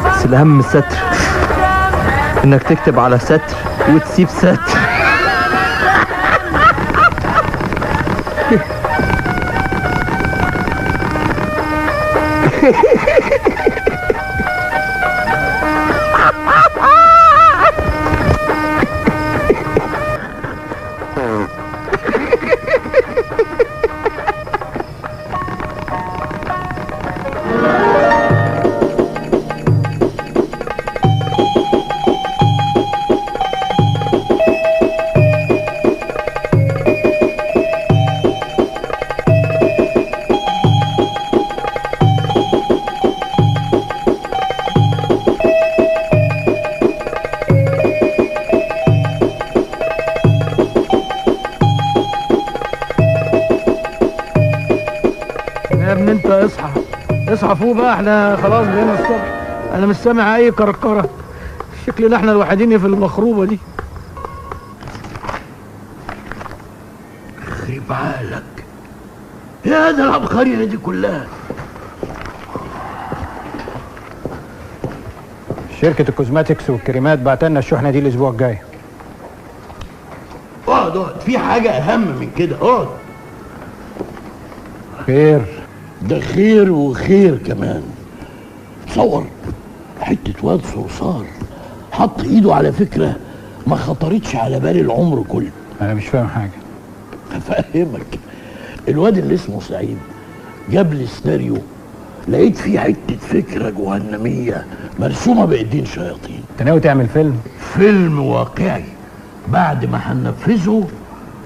بس الاهم من الستر انك تكتب على ستر وتسيب ستر. اصحى اصحى فوق بقى، احنا خلاص بقينا الصبح. انا مش سامع اي كركره، شكلنا احنا الوحيدين في المخروبه دي. يخرب عقلك يا هذا العبقرية دي كلها. شركة ال cosmetics والكريمات بعتلنا الشحنة دي الاسبوع الجاي. اقعد اقعد، في حاجة اهم من كده. اقعد. خير؟ ده خير وخير كمان. تصور حتة واد صرصار حط ايده على فكرة ما خطرتش على بالي العمر كله. انا مش فاهم حاجة. هفهمك. الواد اللي اسمه سعيد جاب لي سيناريو لقيت فيه حتة فكرة جهنمية مرسومة بإيدين شياطين. انت ناوي تعمل فيلم؟ فيلم واقعي بعد ما هننفذه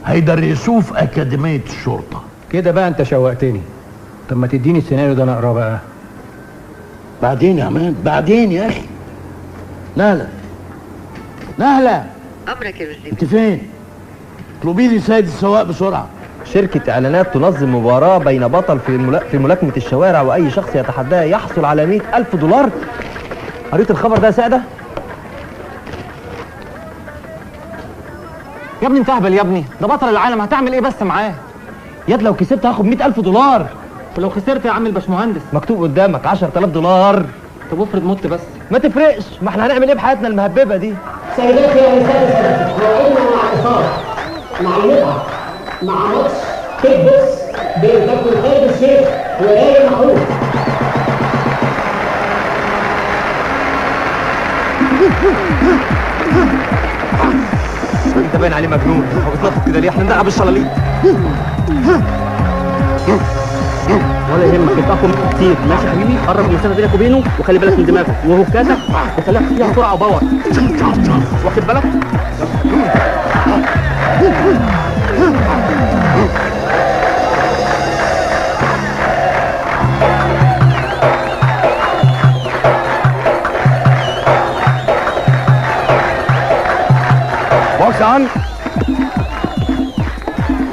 هيدرسوه في أكاديمية الشرطة. كده بقى انت شوقتني. طب ما تديني السيناريو ده انا اقراه بقى. بعدين يا عماد، بعدين يا اخي. نهلة نهلة. امرك يا رشدي. انت فين؟ اطلبي لي سيد السواق بسرعة. شركة اعلانات تنظم مباراة بين بطل في ملاكمة الشوارع واي شخص يتحداه يحصل على 100,000 دولار. قريت الخبر ده يا سادة؟ يا ابني انت اهبل يا ابني، ده بطل العالم، هتعمل ايه بس معاه؟ ياد لو كسبت هاخد 100,000 دولار. ولو خسرت يا عم الباشمهندس؟ مكتوب قدامك 10,000 دولار. طب افرض مت بس. ما تفرقش، ما احنا هنعمل ايه بحياتنا المهببه دي؟ سيداتي يا نساء سادتي، موعدنا مع اثاره، مع المتعة، مع ماتش kick box بين كابتن خالد الشيخ ورايق معروف. انت باين عليه مجنون، هو بيتنطط كده ليه؟ احنا بنلعب الشلاليت. ولا يهمك، انت اقوى منه كتير. ماشي يا حبيبي، قرب المسافة بينك وبينه وخلي بالك من دماغه وهوكاتك وخليها فيها سرعة و power، واخد بالك؟ box on.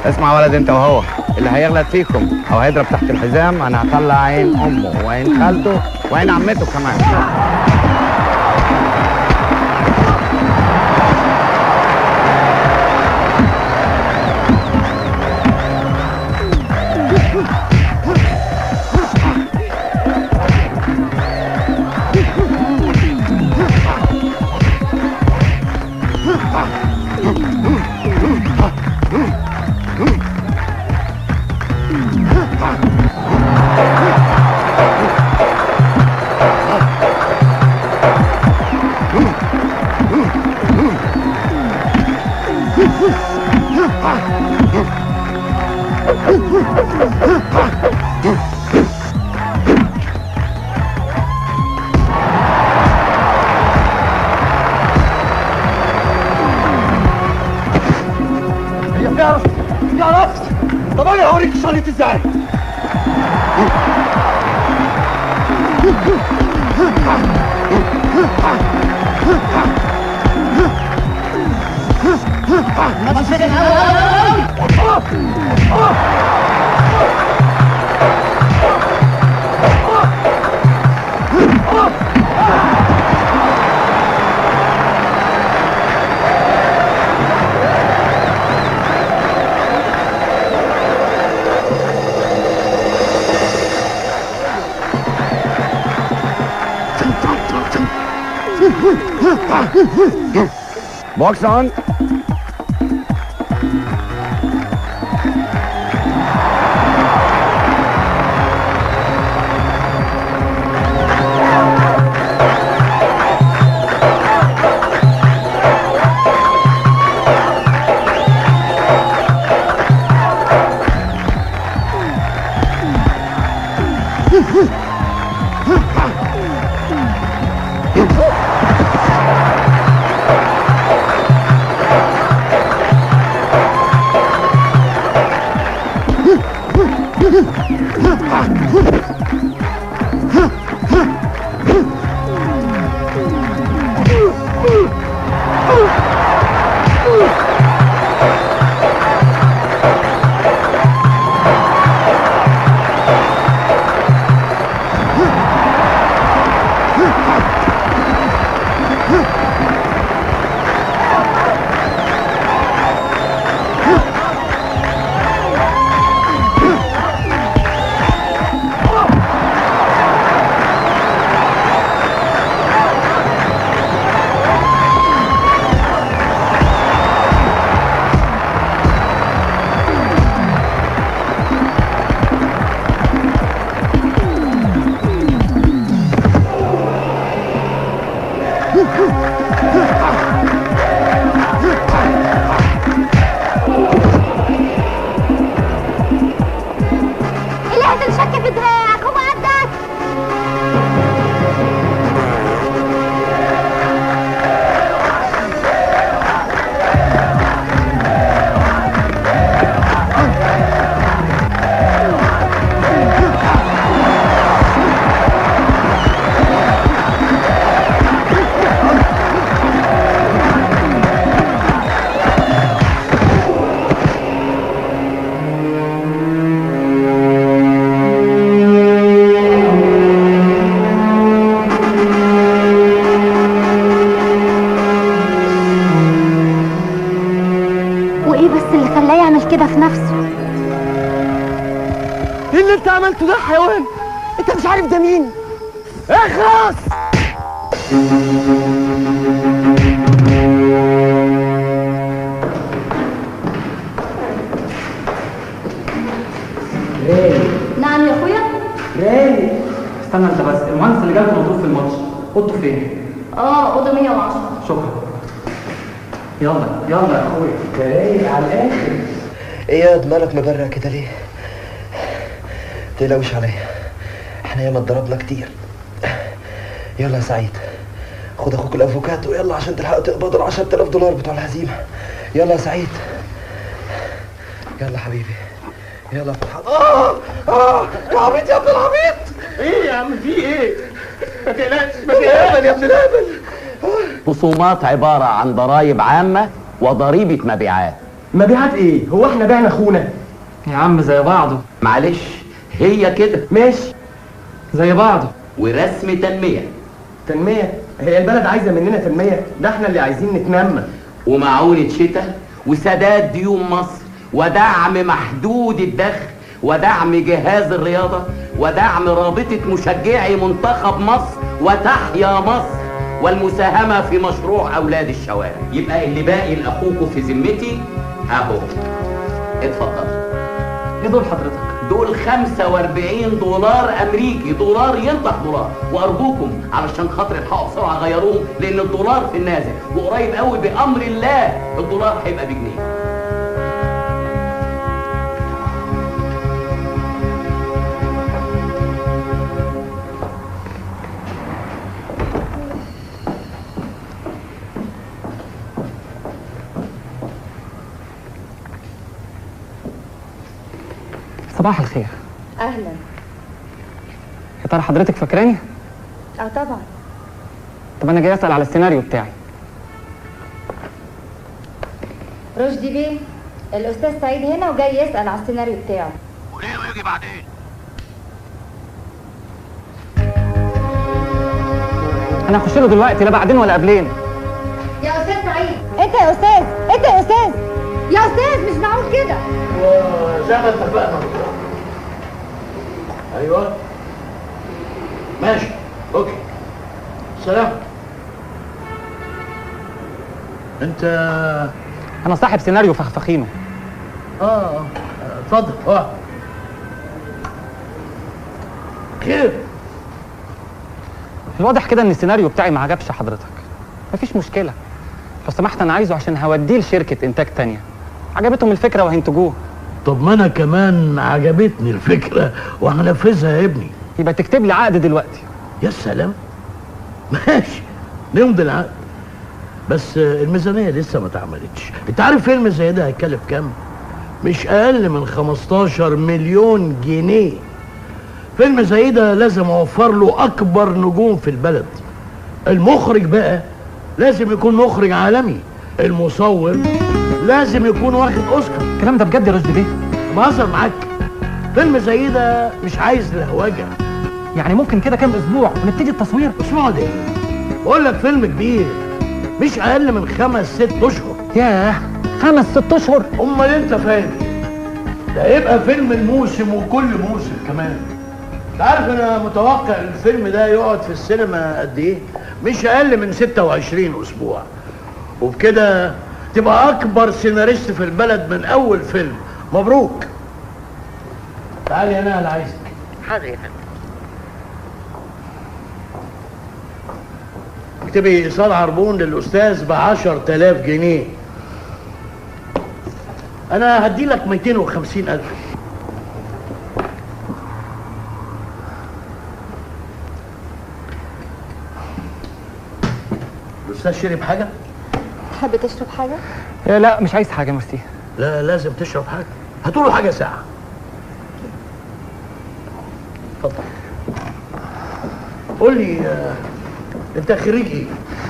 اسمع ولد انت وهو، اللي هيغلط فيكم او هيضرب تحت الحزام انا هطلع عين امه وعين خالته وعين عمته كمان. يا يا عرفت. طب انا هوريك الشريط ازاي. Box on. اللي هتنشك في دراعك هو قدك. وايه بس اللي خلاه يعمل كده في نفسه؟ ايه اللي انت عملته ده يا حيوان؟ انت مش عارف ده مين؟ اخلص. نعم يا اخويا. رايق. استنى انت بس، المهندس اللي جالكم مضروب في الماتش، اوضته فين؟ اوضة 110. شكرا. يلا يلا يا اخويا، رايق على الاخر. ايه يا مالك مبرق كده ليه؟ متقلقوش عليا، احنا ياما اتضربنا كتير. يلا يا سعيد، خد اخوك الافوكاتو يلا عشان تلحقوا تقبضوا ال 10000 دولار بتوع الهزيمة. يلا يا سعيد، يلا حبيبي، يلا فرحان. يا عبيط يا ابن العبيط. ايه يا عم في ايه؟ ما تقلقش ما تقلقش يا ابن الهبل. خصومات عبارة عن ضرائب عامة وضريبه مبيعات. مبيعات ايه؟ هو احنا بعنا اخونا؟ يا عم زي بعضه. معلش هي كده. ماشي زي بعضه. ورسم تنمية. تنمية؟ هي البلد عايزه مننا تنمية؟ ده احنا اللي عايزين نتنمى. ومعونه شتاء وسداد ديون مصر ودعم محدود الدخل ودعم جهاز الرياضة ودعم رابطه مشجعي منتخب مصر وتحيا مصر والمساهمة في مشروع اولاد الشوارع. يبقى اللي باقي لاخوكوا في ذمتي اهو. اتفضل. ايه دول حضرتك؟ دول 45 دولار امريكي، دولار ينطح دولار، وارجوكم علشان خاطر الحقوا بسرعة غيروهم لان الدولار في النازل وقريب قوي بامر الله الدولار هيبقى بجنيه. صباح الخير. اهلا. يا ترى حضرتك فاكراني؟ اه طبعا. طب انا جاي اسال على السيناريو بتاعي. رشدي بيه، الاستاذ سعيد هنا وجاي يسال على السيناريو بتاعه. وليه ويجي بعدين؟ انا هخش له دلوقتي، لا بعدين ولا قبلين. يا استاذ سعيد، انت يا استاذ، انت يا استاذ، يا استاذ مش معقول كده. زي ما اتفقنا. ايوه ماشي، okay، سلام. انت؟ انا صاحب سيناريو فخفخينه. اتفضل. خير. الواضح كده ان السيناريو بتاعي ما عجبش حضرتك. مفيش مشكلة، لو سمحت انا عايزه عشان هوديه لشركة انتاج تانية، عجبتهم الفكرة وهينتجوه. طب ما انا كمان عجبتني الفكرة وهنفذها يا ابني. يبقى تكتب لي عقد دلوقتي. يا سلام، ماشي نمضي العقد، بس الميزانية لسه ما اتعملتش. انت عارف فيلم زي ده هيكلف كام؟ مش اقل من 15 مليون جنيه. فيلم زي ده لازم اوفر له اكبر نجوم في البلد. المخرج بقى لازم يكون مخرج عالمي، المصور لازم يكون واخد اوسكار. الكلام ده بجد يا رشدي بيه؟ بهزر معاك، فيلم زي ده مش عايز لهوجه. يعني ممكن كده كام اسبوع ونبتدي التصوير؟ اسبوع ده؟ بقول لك فيلم كبير، مش اقل من 5 6 اشهر. ياه، 5 6 اشهر؟ امال انت فاهم؟ ده يبقى فيلم الموسم وكل موسم كمان. انت عارف انا متوقع الفيلم ده يقعد في السينما قد ايه؟ مش اقل من 26 اسبوع، وبكده تبقى اكبر سيناريست في البلد من اول فيلم. مبروك. تعالي انا اللي عايزك. حاضر يا فندم. اكتبي ايصال عربون للاستاذ ب 10000 جنيه. انا هدي لك 250000. الاستاذ شرب حاجة؟ تحب تشرب حاجة؟ لا مش عايز حاجة ميرسي. لا لازم تشرب حاجة، هاتوله حاجة ساعة. اتفضل. قول لي انت خريج ايه؟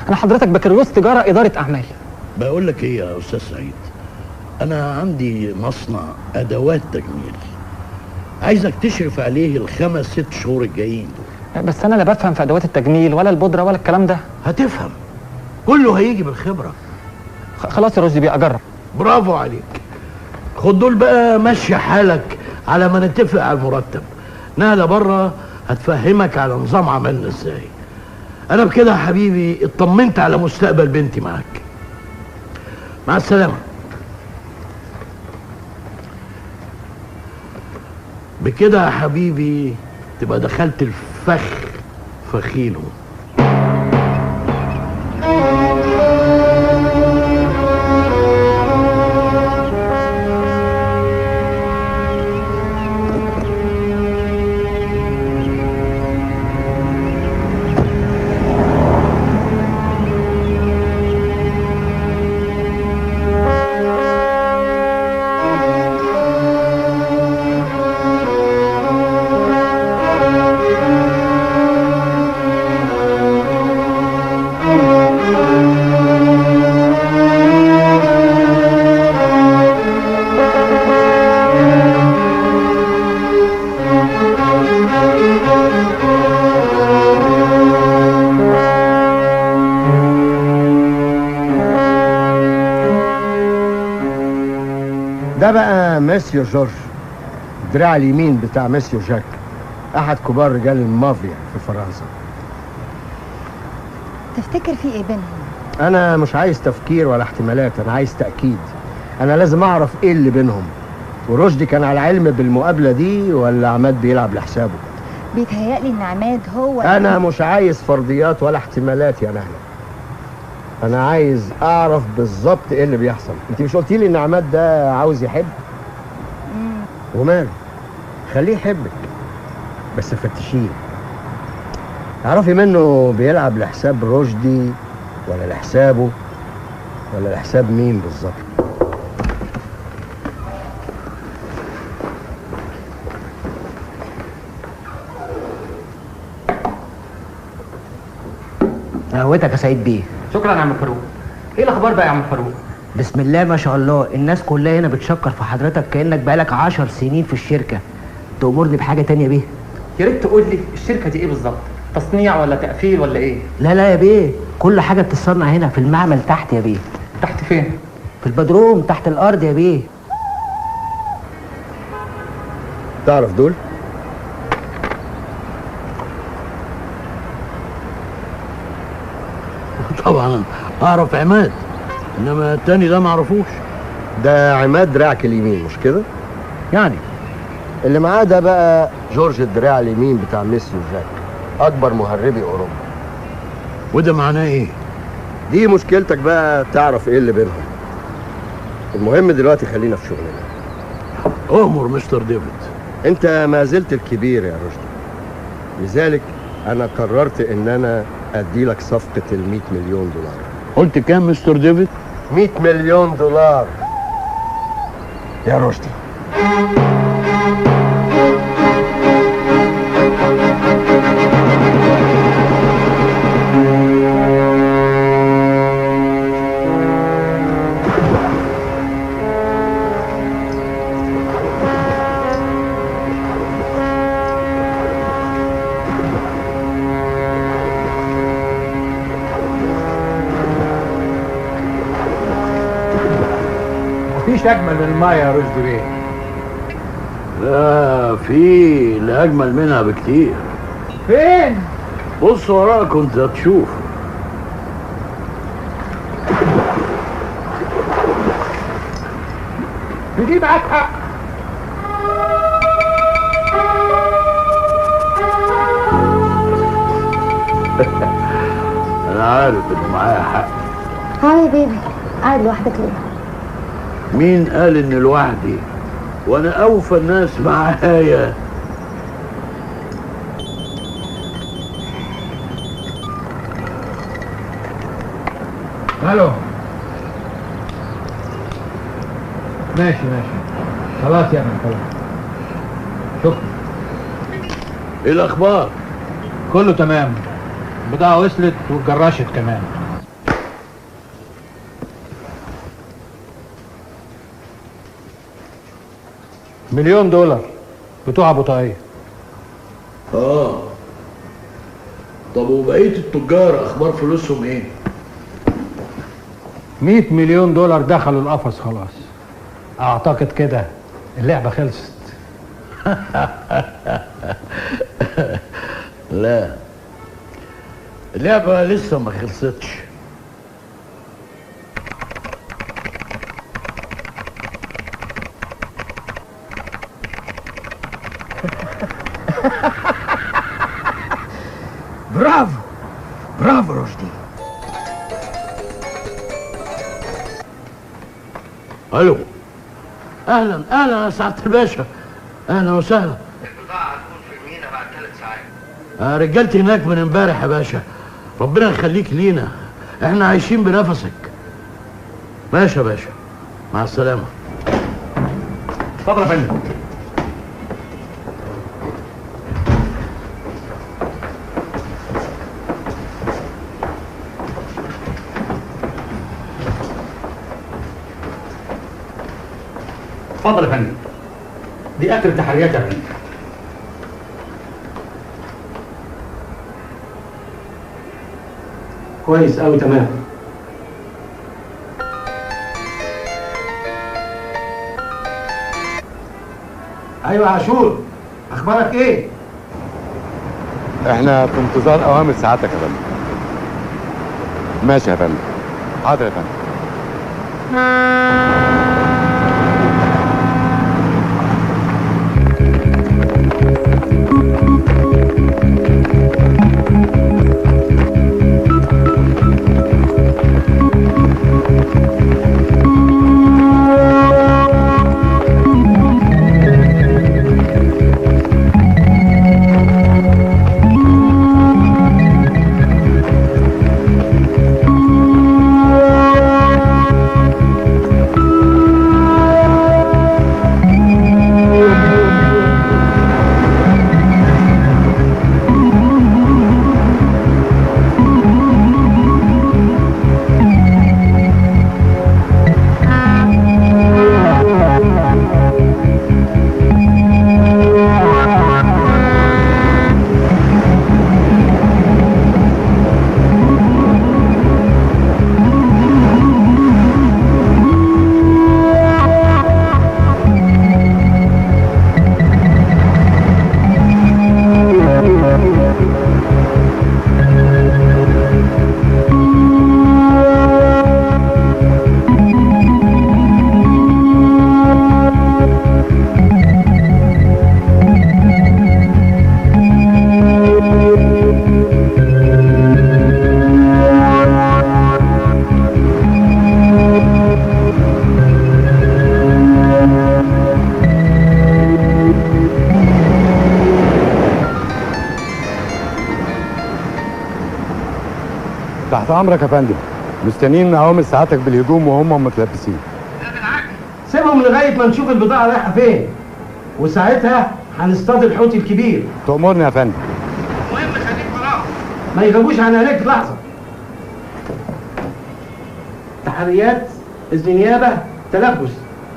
انا حضرتك بكالوريوس تجارة ادارة اعمال. بقول لك ايه يا استاذ سعيد، انا عندي مصنع ادوات تجميل، عايزك تشرف عليه ال5 6 شهور الجايين دول. بس انا لا بفهم في ادوات التجميل ولا البودره ولا الكلام ده. هتفهم، كله هيجي بالخبرة. خلاص يا رشدي بيه اجرب. برافو عليك. خد دول بقى، مشي حالك على ما نتفق على المرتب. نهله بره هتفهمك على نظام عملنا ازاي. انا بكده يا حبيبي اطمنت على مستقبل بنتي معاك. مع السلامة. بكده يا حبيبي تبقى دخلت الفخ فخينه. ده بقى ميسيو جورج، دراع اليمين بتاع ميسيو جاك، احد كبار رجال المافيا في فرنسا. تفتكر في ايه بينهم؟ انا مش عايز تفكير ولا احتمالات، انا عايز تاكيد. انا لازم اعرف ايه اللي بينهم. ورشدي كان على علم بالمقابلة دي ولا عماد بيلعب لحسابه؟ بيتهيألي ان عماد هو. انا مش عايز فرضيات ولا احتمالات يا نهله، انا عايز اعرف بالظبط ايه اللي بيحصل. انت مش قلتي لي ان عماد ده عاوز يحب؟ وماله، خليه يحبك، بس فتشيه، اعرفي منه بيلعب لحساب رشدي ولا لحسابه ولا لحساب مين بالظبط. قهوتك يا سعيد بيه. شكرا يا عم فاروق. ايه الاخبار بقى يا عم فاروق؟ بسم الله ما شاء الله، الناس كلها هنا بتشكر في حضرتك كانك بقالك 10 سنين في الشركة. تأمرني بحاجة تانية بيه؟ يا ريت تقول لي الشركة دي ايه بالظبط؟ تصنيع ولا تقفيل ولا ايه؟ لا لا يا بيه، كل حاجة بتتصنع هنا في المعمل تحت يا بيه. تحت فين؟ في البدروم تحت الارض يا بيه. تعرف دول؟ طبعا اعرف عماد، انما التاني ده معرفوش. ده عماد دراعك اليمين مش كده؟ يعني اللي معاه ده بقى جورج الدراع اليمين بتاع ميسيو جاك، اكبر مهربي اوروبا. وده معناه ايه؟ دي مشكلتك بقى، تعرف ايه اللي بينهم. المهم دلوقتي خلينا في شغلنا. اؤمر مستر ديفيد. انت ما زلت الكبير يا رشدي، لذلك انا قررت ان انا ادي لك صفقة ال 100 مليون دولار. قلت كام مستر ديفيد؟ 100 مليون دولار يا رشدي. مفيش اجمل من المايه يا رشدي بيه. لا، في اللي اجمل منها بكتير. فين؟ بص وراك وانت هتشوف. في دي معاك حق. انا عارف ان معايا حق. هاي يا بيبي، قاعد لوحدك ليه؟ مين قال ان لوحدي؟ وانا اوفى الناس معايا. الو، ماشي ماشي خلاص يا ابني، خلاص شكرا. ايه الاخبار؟ كله تمام، البضاعة وصلت واتجرشت كمان. مليون دولار بتوع ابو طاقية. اه طب وبقية التجار اخبار فلوسهم ايه؟ 100 مليون دولار دخلوا القفص خلاص. اعتقد كده اللعبة خلصت. لا، اللعبة لسه ما خلصتش. برافو برافو رشدي. الو، اهلا اهلا يا سعادة الباشا، اهلا وسهلا. البضاعة هتكون في المينا بعد 3 ساعات. رجالتي هناك من امبارح يا باشا، ربنا يخليك لينا، احنا عايشين بنفسك. ماشي يا باشا، مع السلامة. اتفضل يا فندم. اتفضل يا فندم، دي اخر التحريات يا فندم. كويس قوي، تمام. ايوه يا عاشور، اخبارك ايه؟ احنا في انتظار اوامر سعادتك يا فندم. ماشي يا فندم، حاضر يا فندم. تحت امرك يا فندم، مستنيين اوامر سعادتك بالهجوم وهم متلبسين. سيبهم لغاية ما نشوف البضاعة رايحة فين، وساعتها هنصطاد الحوت الكبير. تأمرني يا فندم. المهم خليك وراهم، ما يغيبوش عن عينيك لحظة. تحريات، اذن نيابة، تلبس،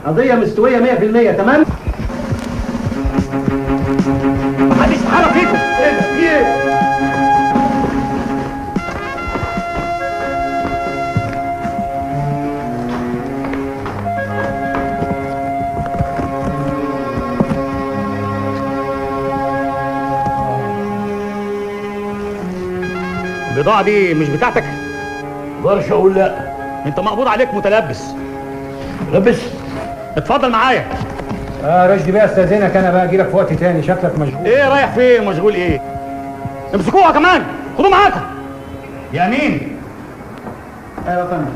قضية مستوية 100%. تمام؟ محدش يتحرك فيكم. ايه ده؟ في ايه؟ البضاعة دي مش بتاعتك؟ مقدرش اقول لا. انت مقبوض عليك متلبس. متلبس؟ اتفضل معايا. رشدي بقى استاذنك، انا بقى اجيلك في وقت تاني، شكلك مشغول. ايه رايح فين؟ مشغول ايه؟ امسكوها كمان، خدوه معاكم. يا مين؟ ايوه يا فندم.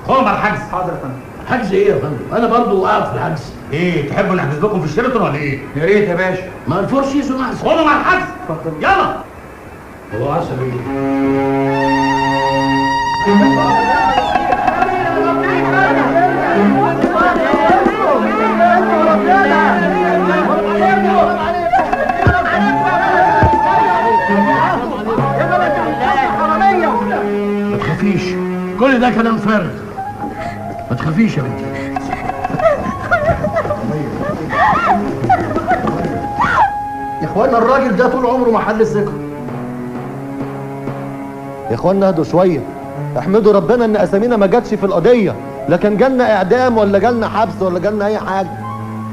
خدهم على الحجز. حاضر يا فندم. حجز ايه يا فندم؟ انا برضو قاعد في الحجز. ايه تحبوا نحجز لكم في الشيراتون ولا ايه؟ يا ريت يا باشا. ما الفور سيزون احسن. خدهم على الحجز. اتفضل. يلا. هو عصبي. ما تخافيش، كل ده كلام فارغ. ما تخافيش يا بنتي. يا اخوانا الراجل ده طول عمره محل ثقة. يا اخوانا اهدوا شوية، احمدوا ربنا ان اسامينا ما جاتش في القضية، لا كان جالنا اعدام ولا جالنا حبس ولا جالنا اي حاجة.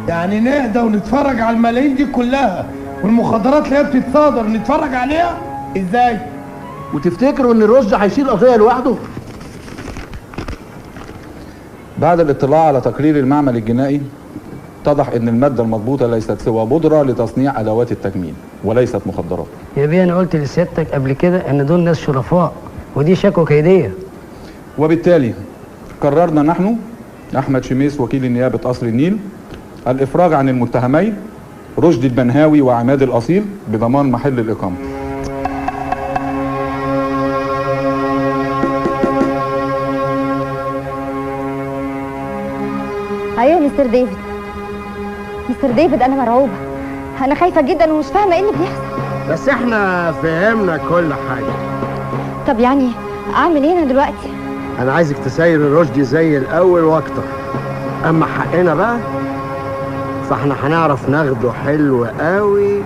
يعني نهدى ونتفرج على الملايين دي كلها والمخدرات اللي هي بتتصادر نتفرج عليها ازاي؟ وتفتكروا ان رشدي هيشيل قضية لوحده؟ بعد الاطلاع على تقرير المعمل الجنائي اتضح ان المادة المضبوطه ليست سوى بودره لتصنيع ادوات التجميل وليست مخدرات. يا بيه انا قلت لسيادتك قبل كده ان دول ناس شرفاء ودي شكوى كيديه. وبالتالي قررنا نحن احمد شميس وكيل نيابة قصر النيل الافراج عن المتهمين رشدي البنهاوي وعماد الاصيل بضمان محل الاقامة. ايوه مستر ديفيد، مستر ديفيد انا مرعوبه، انا خايفة جدا ومش فاهمه ايه اللي بيحصل. بس احنا فهمنا كل حاجة. طب يعني اعمل ايه انا دلوقتي؟ انا عايزك تسير رشدي زي الاول واكتر، اما حقنا بقى فاحنا هنعرف ناخده حلو قوي.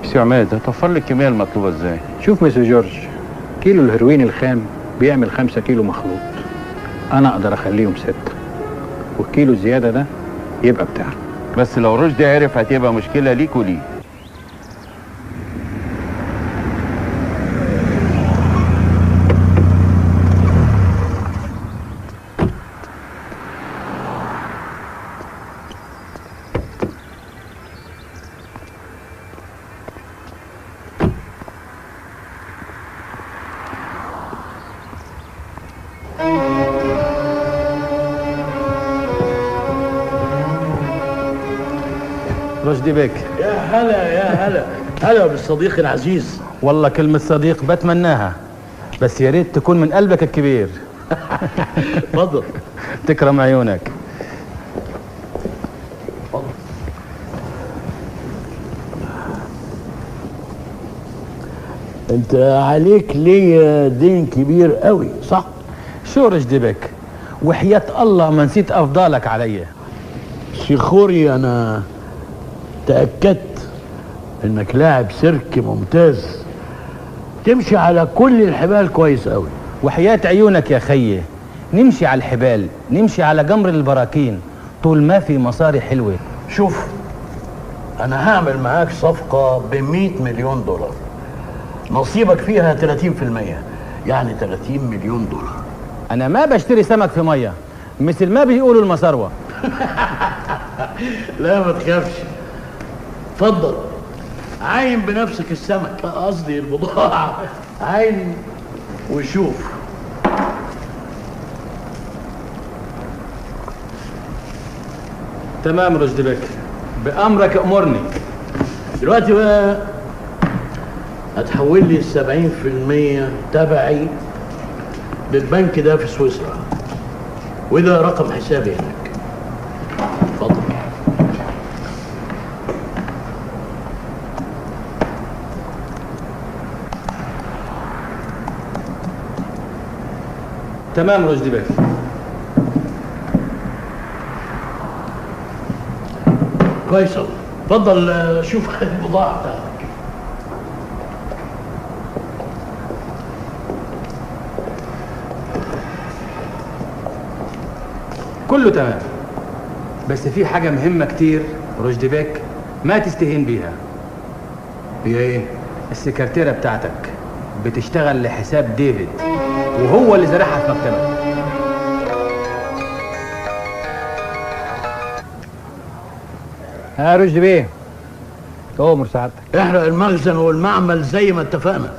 سي عماد هتوفر لي الكمية المطلوبة ازاي؟ شوف مستر جورج، كيلو الهيروين الخام بيعمل 5 كيلو مخلوط، انا اقدر اخليهم 6، والكيلو الزيادة ده يبقى بتاعك. بس لو رشدي عرف هتبقى مشكلة ليك وليه. رشدي بك. يا هلا يا هلا هلا بالصديق العزيز. والله كلمة صديق بتمناها، بس يا ريت تكون من قلبك الكبير. اتفضل. تكرم عيونك. اتفضل. انت عليك ليا دين كبير قوي صح؟ شو رشدي بك، وحياة الله ما نسيت افضالك عليا. شيخوري انا تأكدت انك لاعب سيرك ممتاز، تمشي على كل الحبال كويس قوي. وحياة عيونك يا خيي نمشي على الحبال، نمشي على جمر البراكين طول ما في مصاري حلوة. شوف انا هعمل معاك صفقة ب100 مليون دولار، نصيبك فيها 30%، يعني 30 مليون دولار. انا ما بشتري سمك في مية مثل ما بيقولوا المصاروة. لا ما تخافش، اتفضل عاين بنفسك السمك، قصدي البضاعة. عين وشوف. تمام رشدي بك، بأمرك أمرني. دلوقتي بقى هتحول لي 70% تبعي للبنك ده في سويسرا، وده رقم حسابي هناك. اتفضل. تمام رشدي بك. كويس أوي. اتفضل شوف البضاعة بتاعتك. كله تمام، بس في حاجة مهمة كتير رشدي بك ما تستهين بيها. هي ايه؟ السكرتيرة بتاعتك بتشتغل لحساب ديفيد، وهو اللي زرعها في مكتبك. ها رشدي بيه، تؤمر سعادتك. احرق المخزن والمعمل زي ما اتفقنا.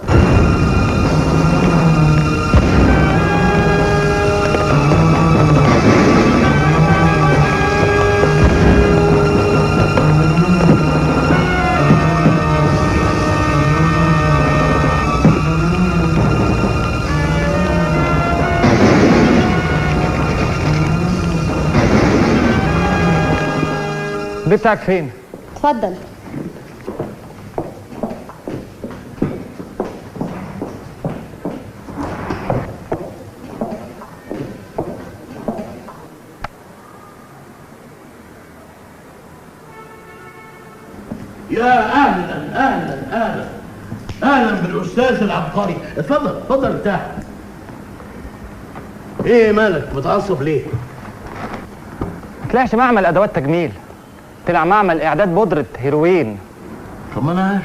البيت بتاعك فين؟ اتفضل. يا اهلا اهلا اهلا اهلا بالاستاذ العبقري. اتفضل اتفضل ارتاح. ايه مالك متعصب ليه؟ ما طلعش معمل ادوات تجميل، طلع معمل اعداد بودرة هيروين. طب ما انا عارف،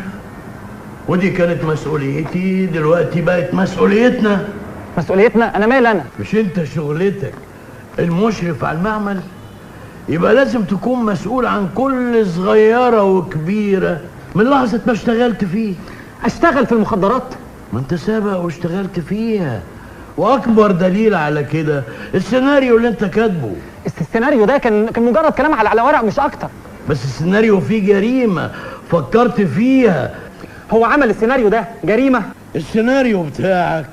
ودي كانت مسؤوليتي، دلوقتي بقت مسؤوليتنا. مسؤوليتنا؟ انا مال انا؟ مش انت شغلتك المشرف على المعمل؟ يبقى لازم تكون مسؤول عن كل صغيرة وكبيرة من لحظة ما اشتغلت فيه. اشتغل في المخدرات؟ ما انت سابق واشتغلت فيها، واكبر دليل على كده السيناريو اللي انت كاتبه. السيناريو ده كان مجرد كلام على ورق مش اكتر. بس السيناريو فيه جريمة فكرت فيها. هو عمل السيناريو ده جريمة؟ السيناريو بتاعك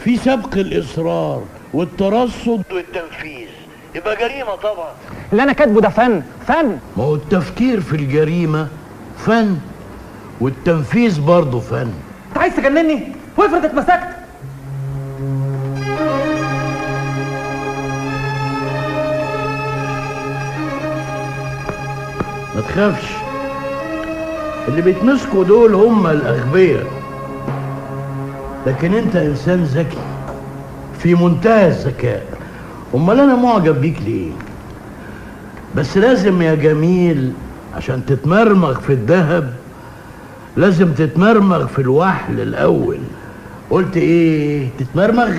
فيه سبق الإصرار والترصد والتنفيذ، يبقى جريمة طبعا. اللي أنا كاتبه ده فن، فن. ما هو التفكير في الجريمة فن، والتنفيذ برضه فن. أنت عايز تجنني؟ وافرض اتمسكت. ما تخافش، اللي بيتمسكوا دول هم الأغبياء، لكن أنت إنسان ذكي في منتهى الذكاء. أمال أنا معجب بيك ليه؟ بس لازم يا جميل عشان تتمرمغ في الذهب لازم تتمرمغ في الوحل الأول. قلت إيه؟ تتمرمغ؟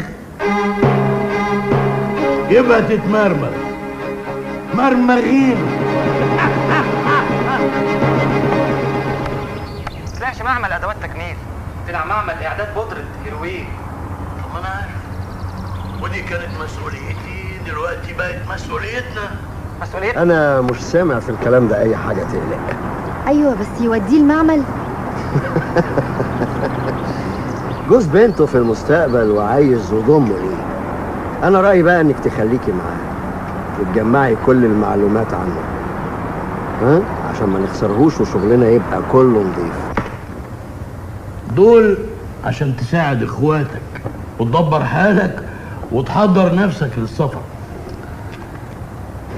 يبقى تتمرمغ مرمغين. طلعش معمل ادوات تجميل، طلع معمل اعداد بودرة هيروين. طب ما انا عارف، ودي كانت مسؤوليتي، دلوقتي بقت مسؤوليتنا. مسؤوليتنا؟ انا مش سامع في الكلام ده اي حاجة تقلق. ايوه بس يوديه المعمل. جوز بنته في المستقبل وعايز يضمه ليه. انا رايي بقى انك تخليكي معاه وتجمعي كل المعلومات عنه، ها، عشان ما نخسرهوش وشغلنا يبقى كله نظيف. دول عشان تساعد اخواتك وتدبر حالك وتحضر نفسك للسفر.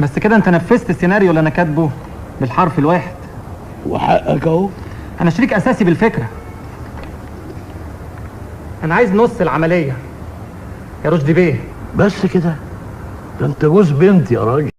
بس كده انت نفذت السيناريو اللي انا كاتبه بالحرف الواحد. وحقك اهو، انا شريك اساسي بالفكرة. انا عايز نص العملية يا رشدي بيه. بس كده؟ ده انت جوز بنتي يا راجل.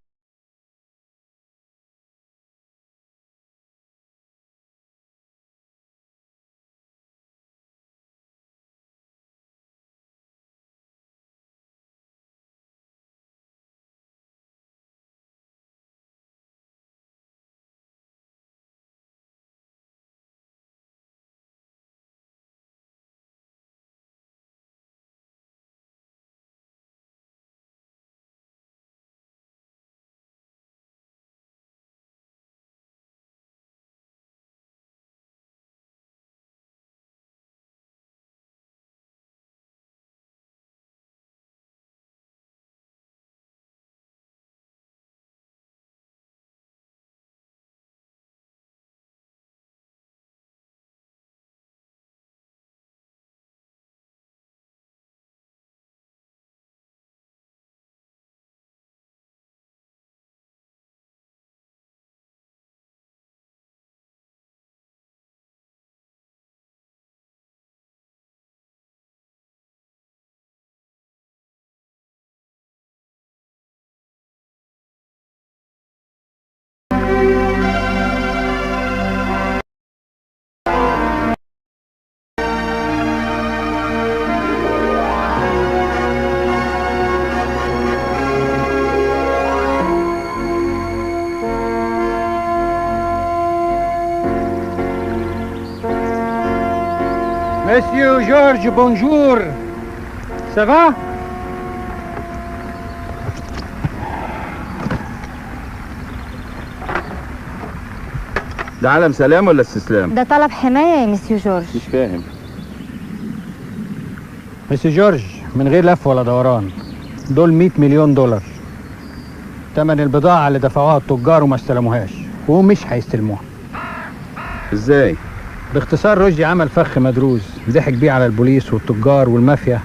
جورج، bonjour. Ça va؟ ده علم سلام ولا استسلام؟ ده طلب حماية يا مسيو جورج. مش فاهم. مسيو جورج، من غير لف ولا دوران، دول 100 مليون دولار تمن البضاعة اللي دفعوها التجار وما استلموهاش ومش هيستلموها. ازاي؟ باختصار رشدي عمل فخ مدروس ضحك بيه على البوليس والتجار والمافيا.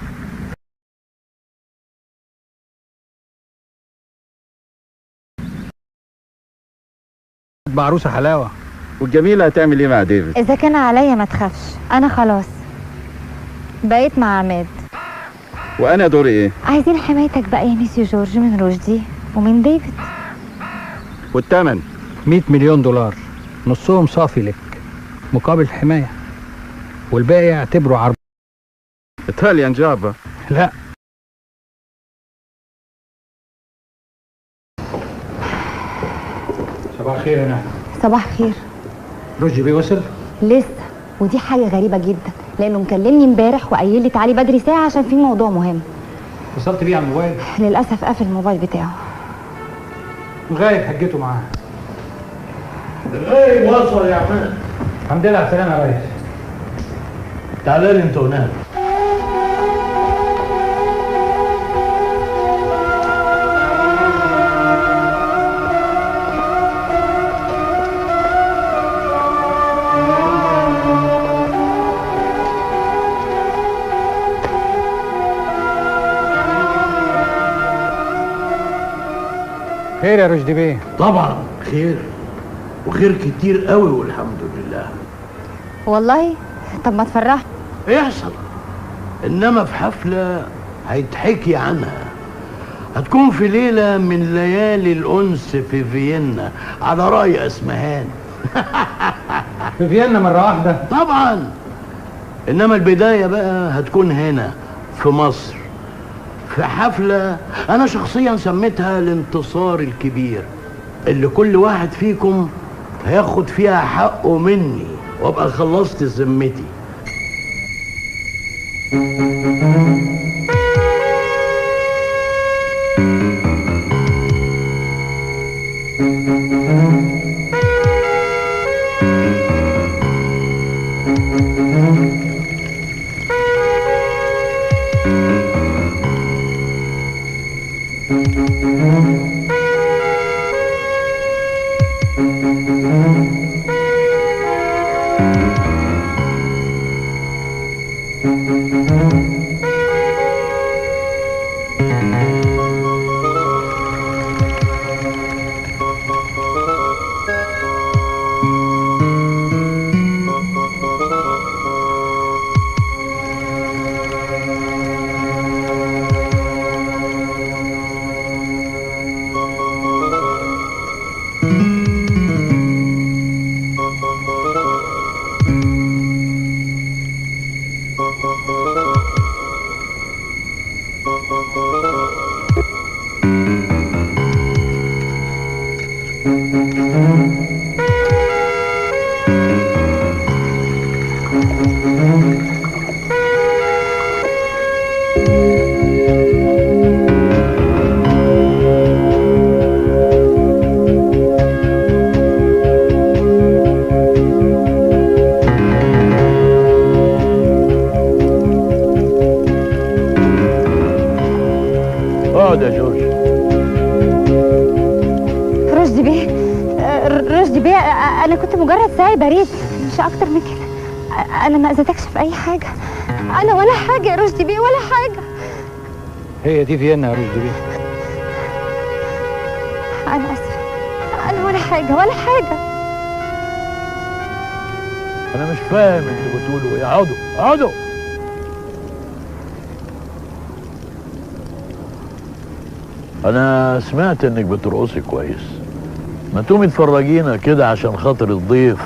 بعروسة حلاوة. والجميلة هتعمل ايه مع ديفيد؟ إذا كان عليا ما تخافش، أنا خلاص بقيت مع عماد. وأنا دوري ايه؟ عايزين حمايتك بقى يا ميسيو جورج من رشدي ومن ديفيد. والثمن؟ 100 مليون دولار، نصهم صافي لك مقابل الحماية، والباقي اعتبره عرض. Italian job. لا. صباح الخير يا نهى. صباح الخير. رشدي بيه وصل؟ لسه، ودي حاجة غريبة جدا لأنه مكلمني امبارح وقايل لي تعالي بدري ساعة عشان في موضوع مهم. اتصلت بيه على الموبايل؟ للأسف قفل الموبايل بتاعه. غايب حجته معاه. غايب وصل يا عماد. الحمد لله على السلامة يا ريس. تعالى لي انت ونهى. خير يا رشدي بيه؟ طبعا خير، وخير كتير قوي والحمد لله. والله؟ طب ما تفرح. يحصل، انما في حفلة هيتحكي عنها، هتكون في ليلة من ليالي الانس في فيينا على راي اسمهان. في فيينا مرة واحدة؟ طبعا، انما البداية بقى هتكون هنا في مصر، في حفلة أنا شخصيا سميتها الانتصار الكبير، اللي كل واحد فيكم هياخد فيها حقه مني وابقى خلصت ذمتي. اقعد يا جورج. رشدي بيه، رشدي بيه، انا كنت مجرد ساعي بريد مش اكتر من كده. انا ما اذيتكش في اي حاجة، انا ولا حاجة يا رشدي بيه، ولا حاجة. هي دي فيينا يا رشدي بيه. انا اسفه، انا ولا حاجة ولا حاجة. انا مش فاهم اللي بتقوله ايه. اقعدوا اقعدوا. أنا سمعت إنك بترقصي كويس، ما تقومي تفرجينا كده عشان خاطر الضيف.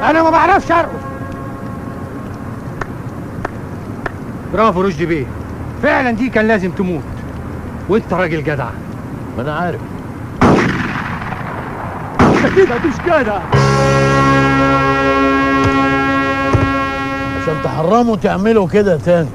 انا ما بعرفش ارقص. برافو رشدي بيه، فعلا دي كان لازم تموت، وانت راجل جدع. ما انا عارف. انت كده مش جدع. عشان تحرموا تعملوا كده تاني.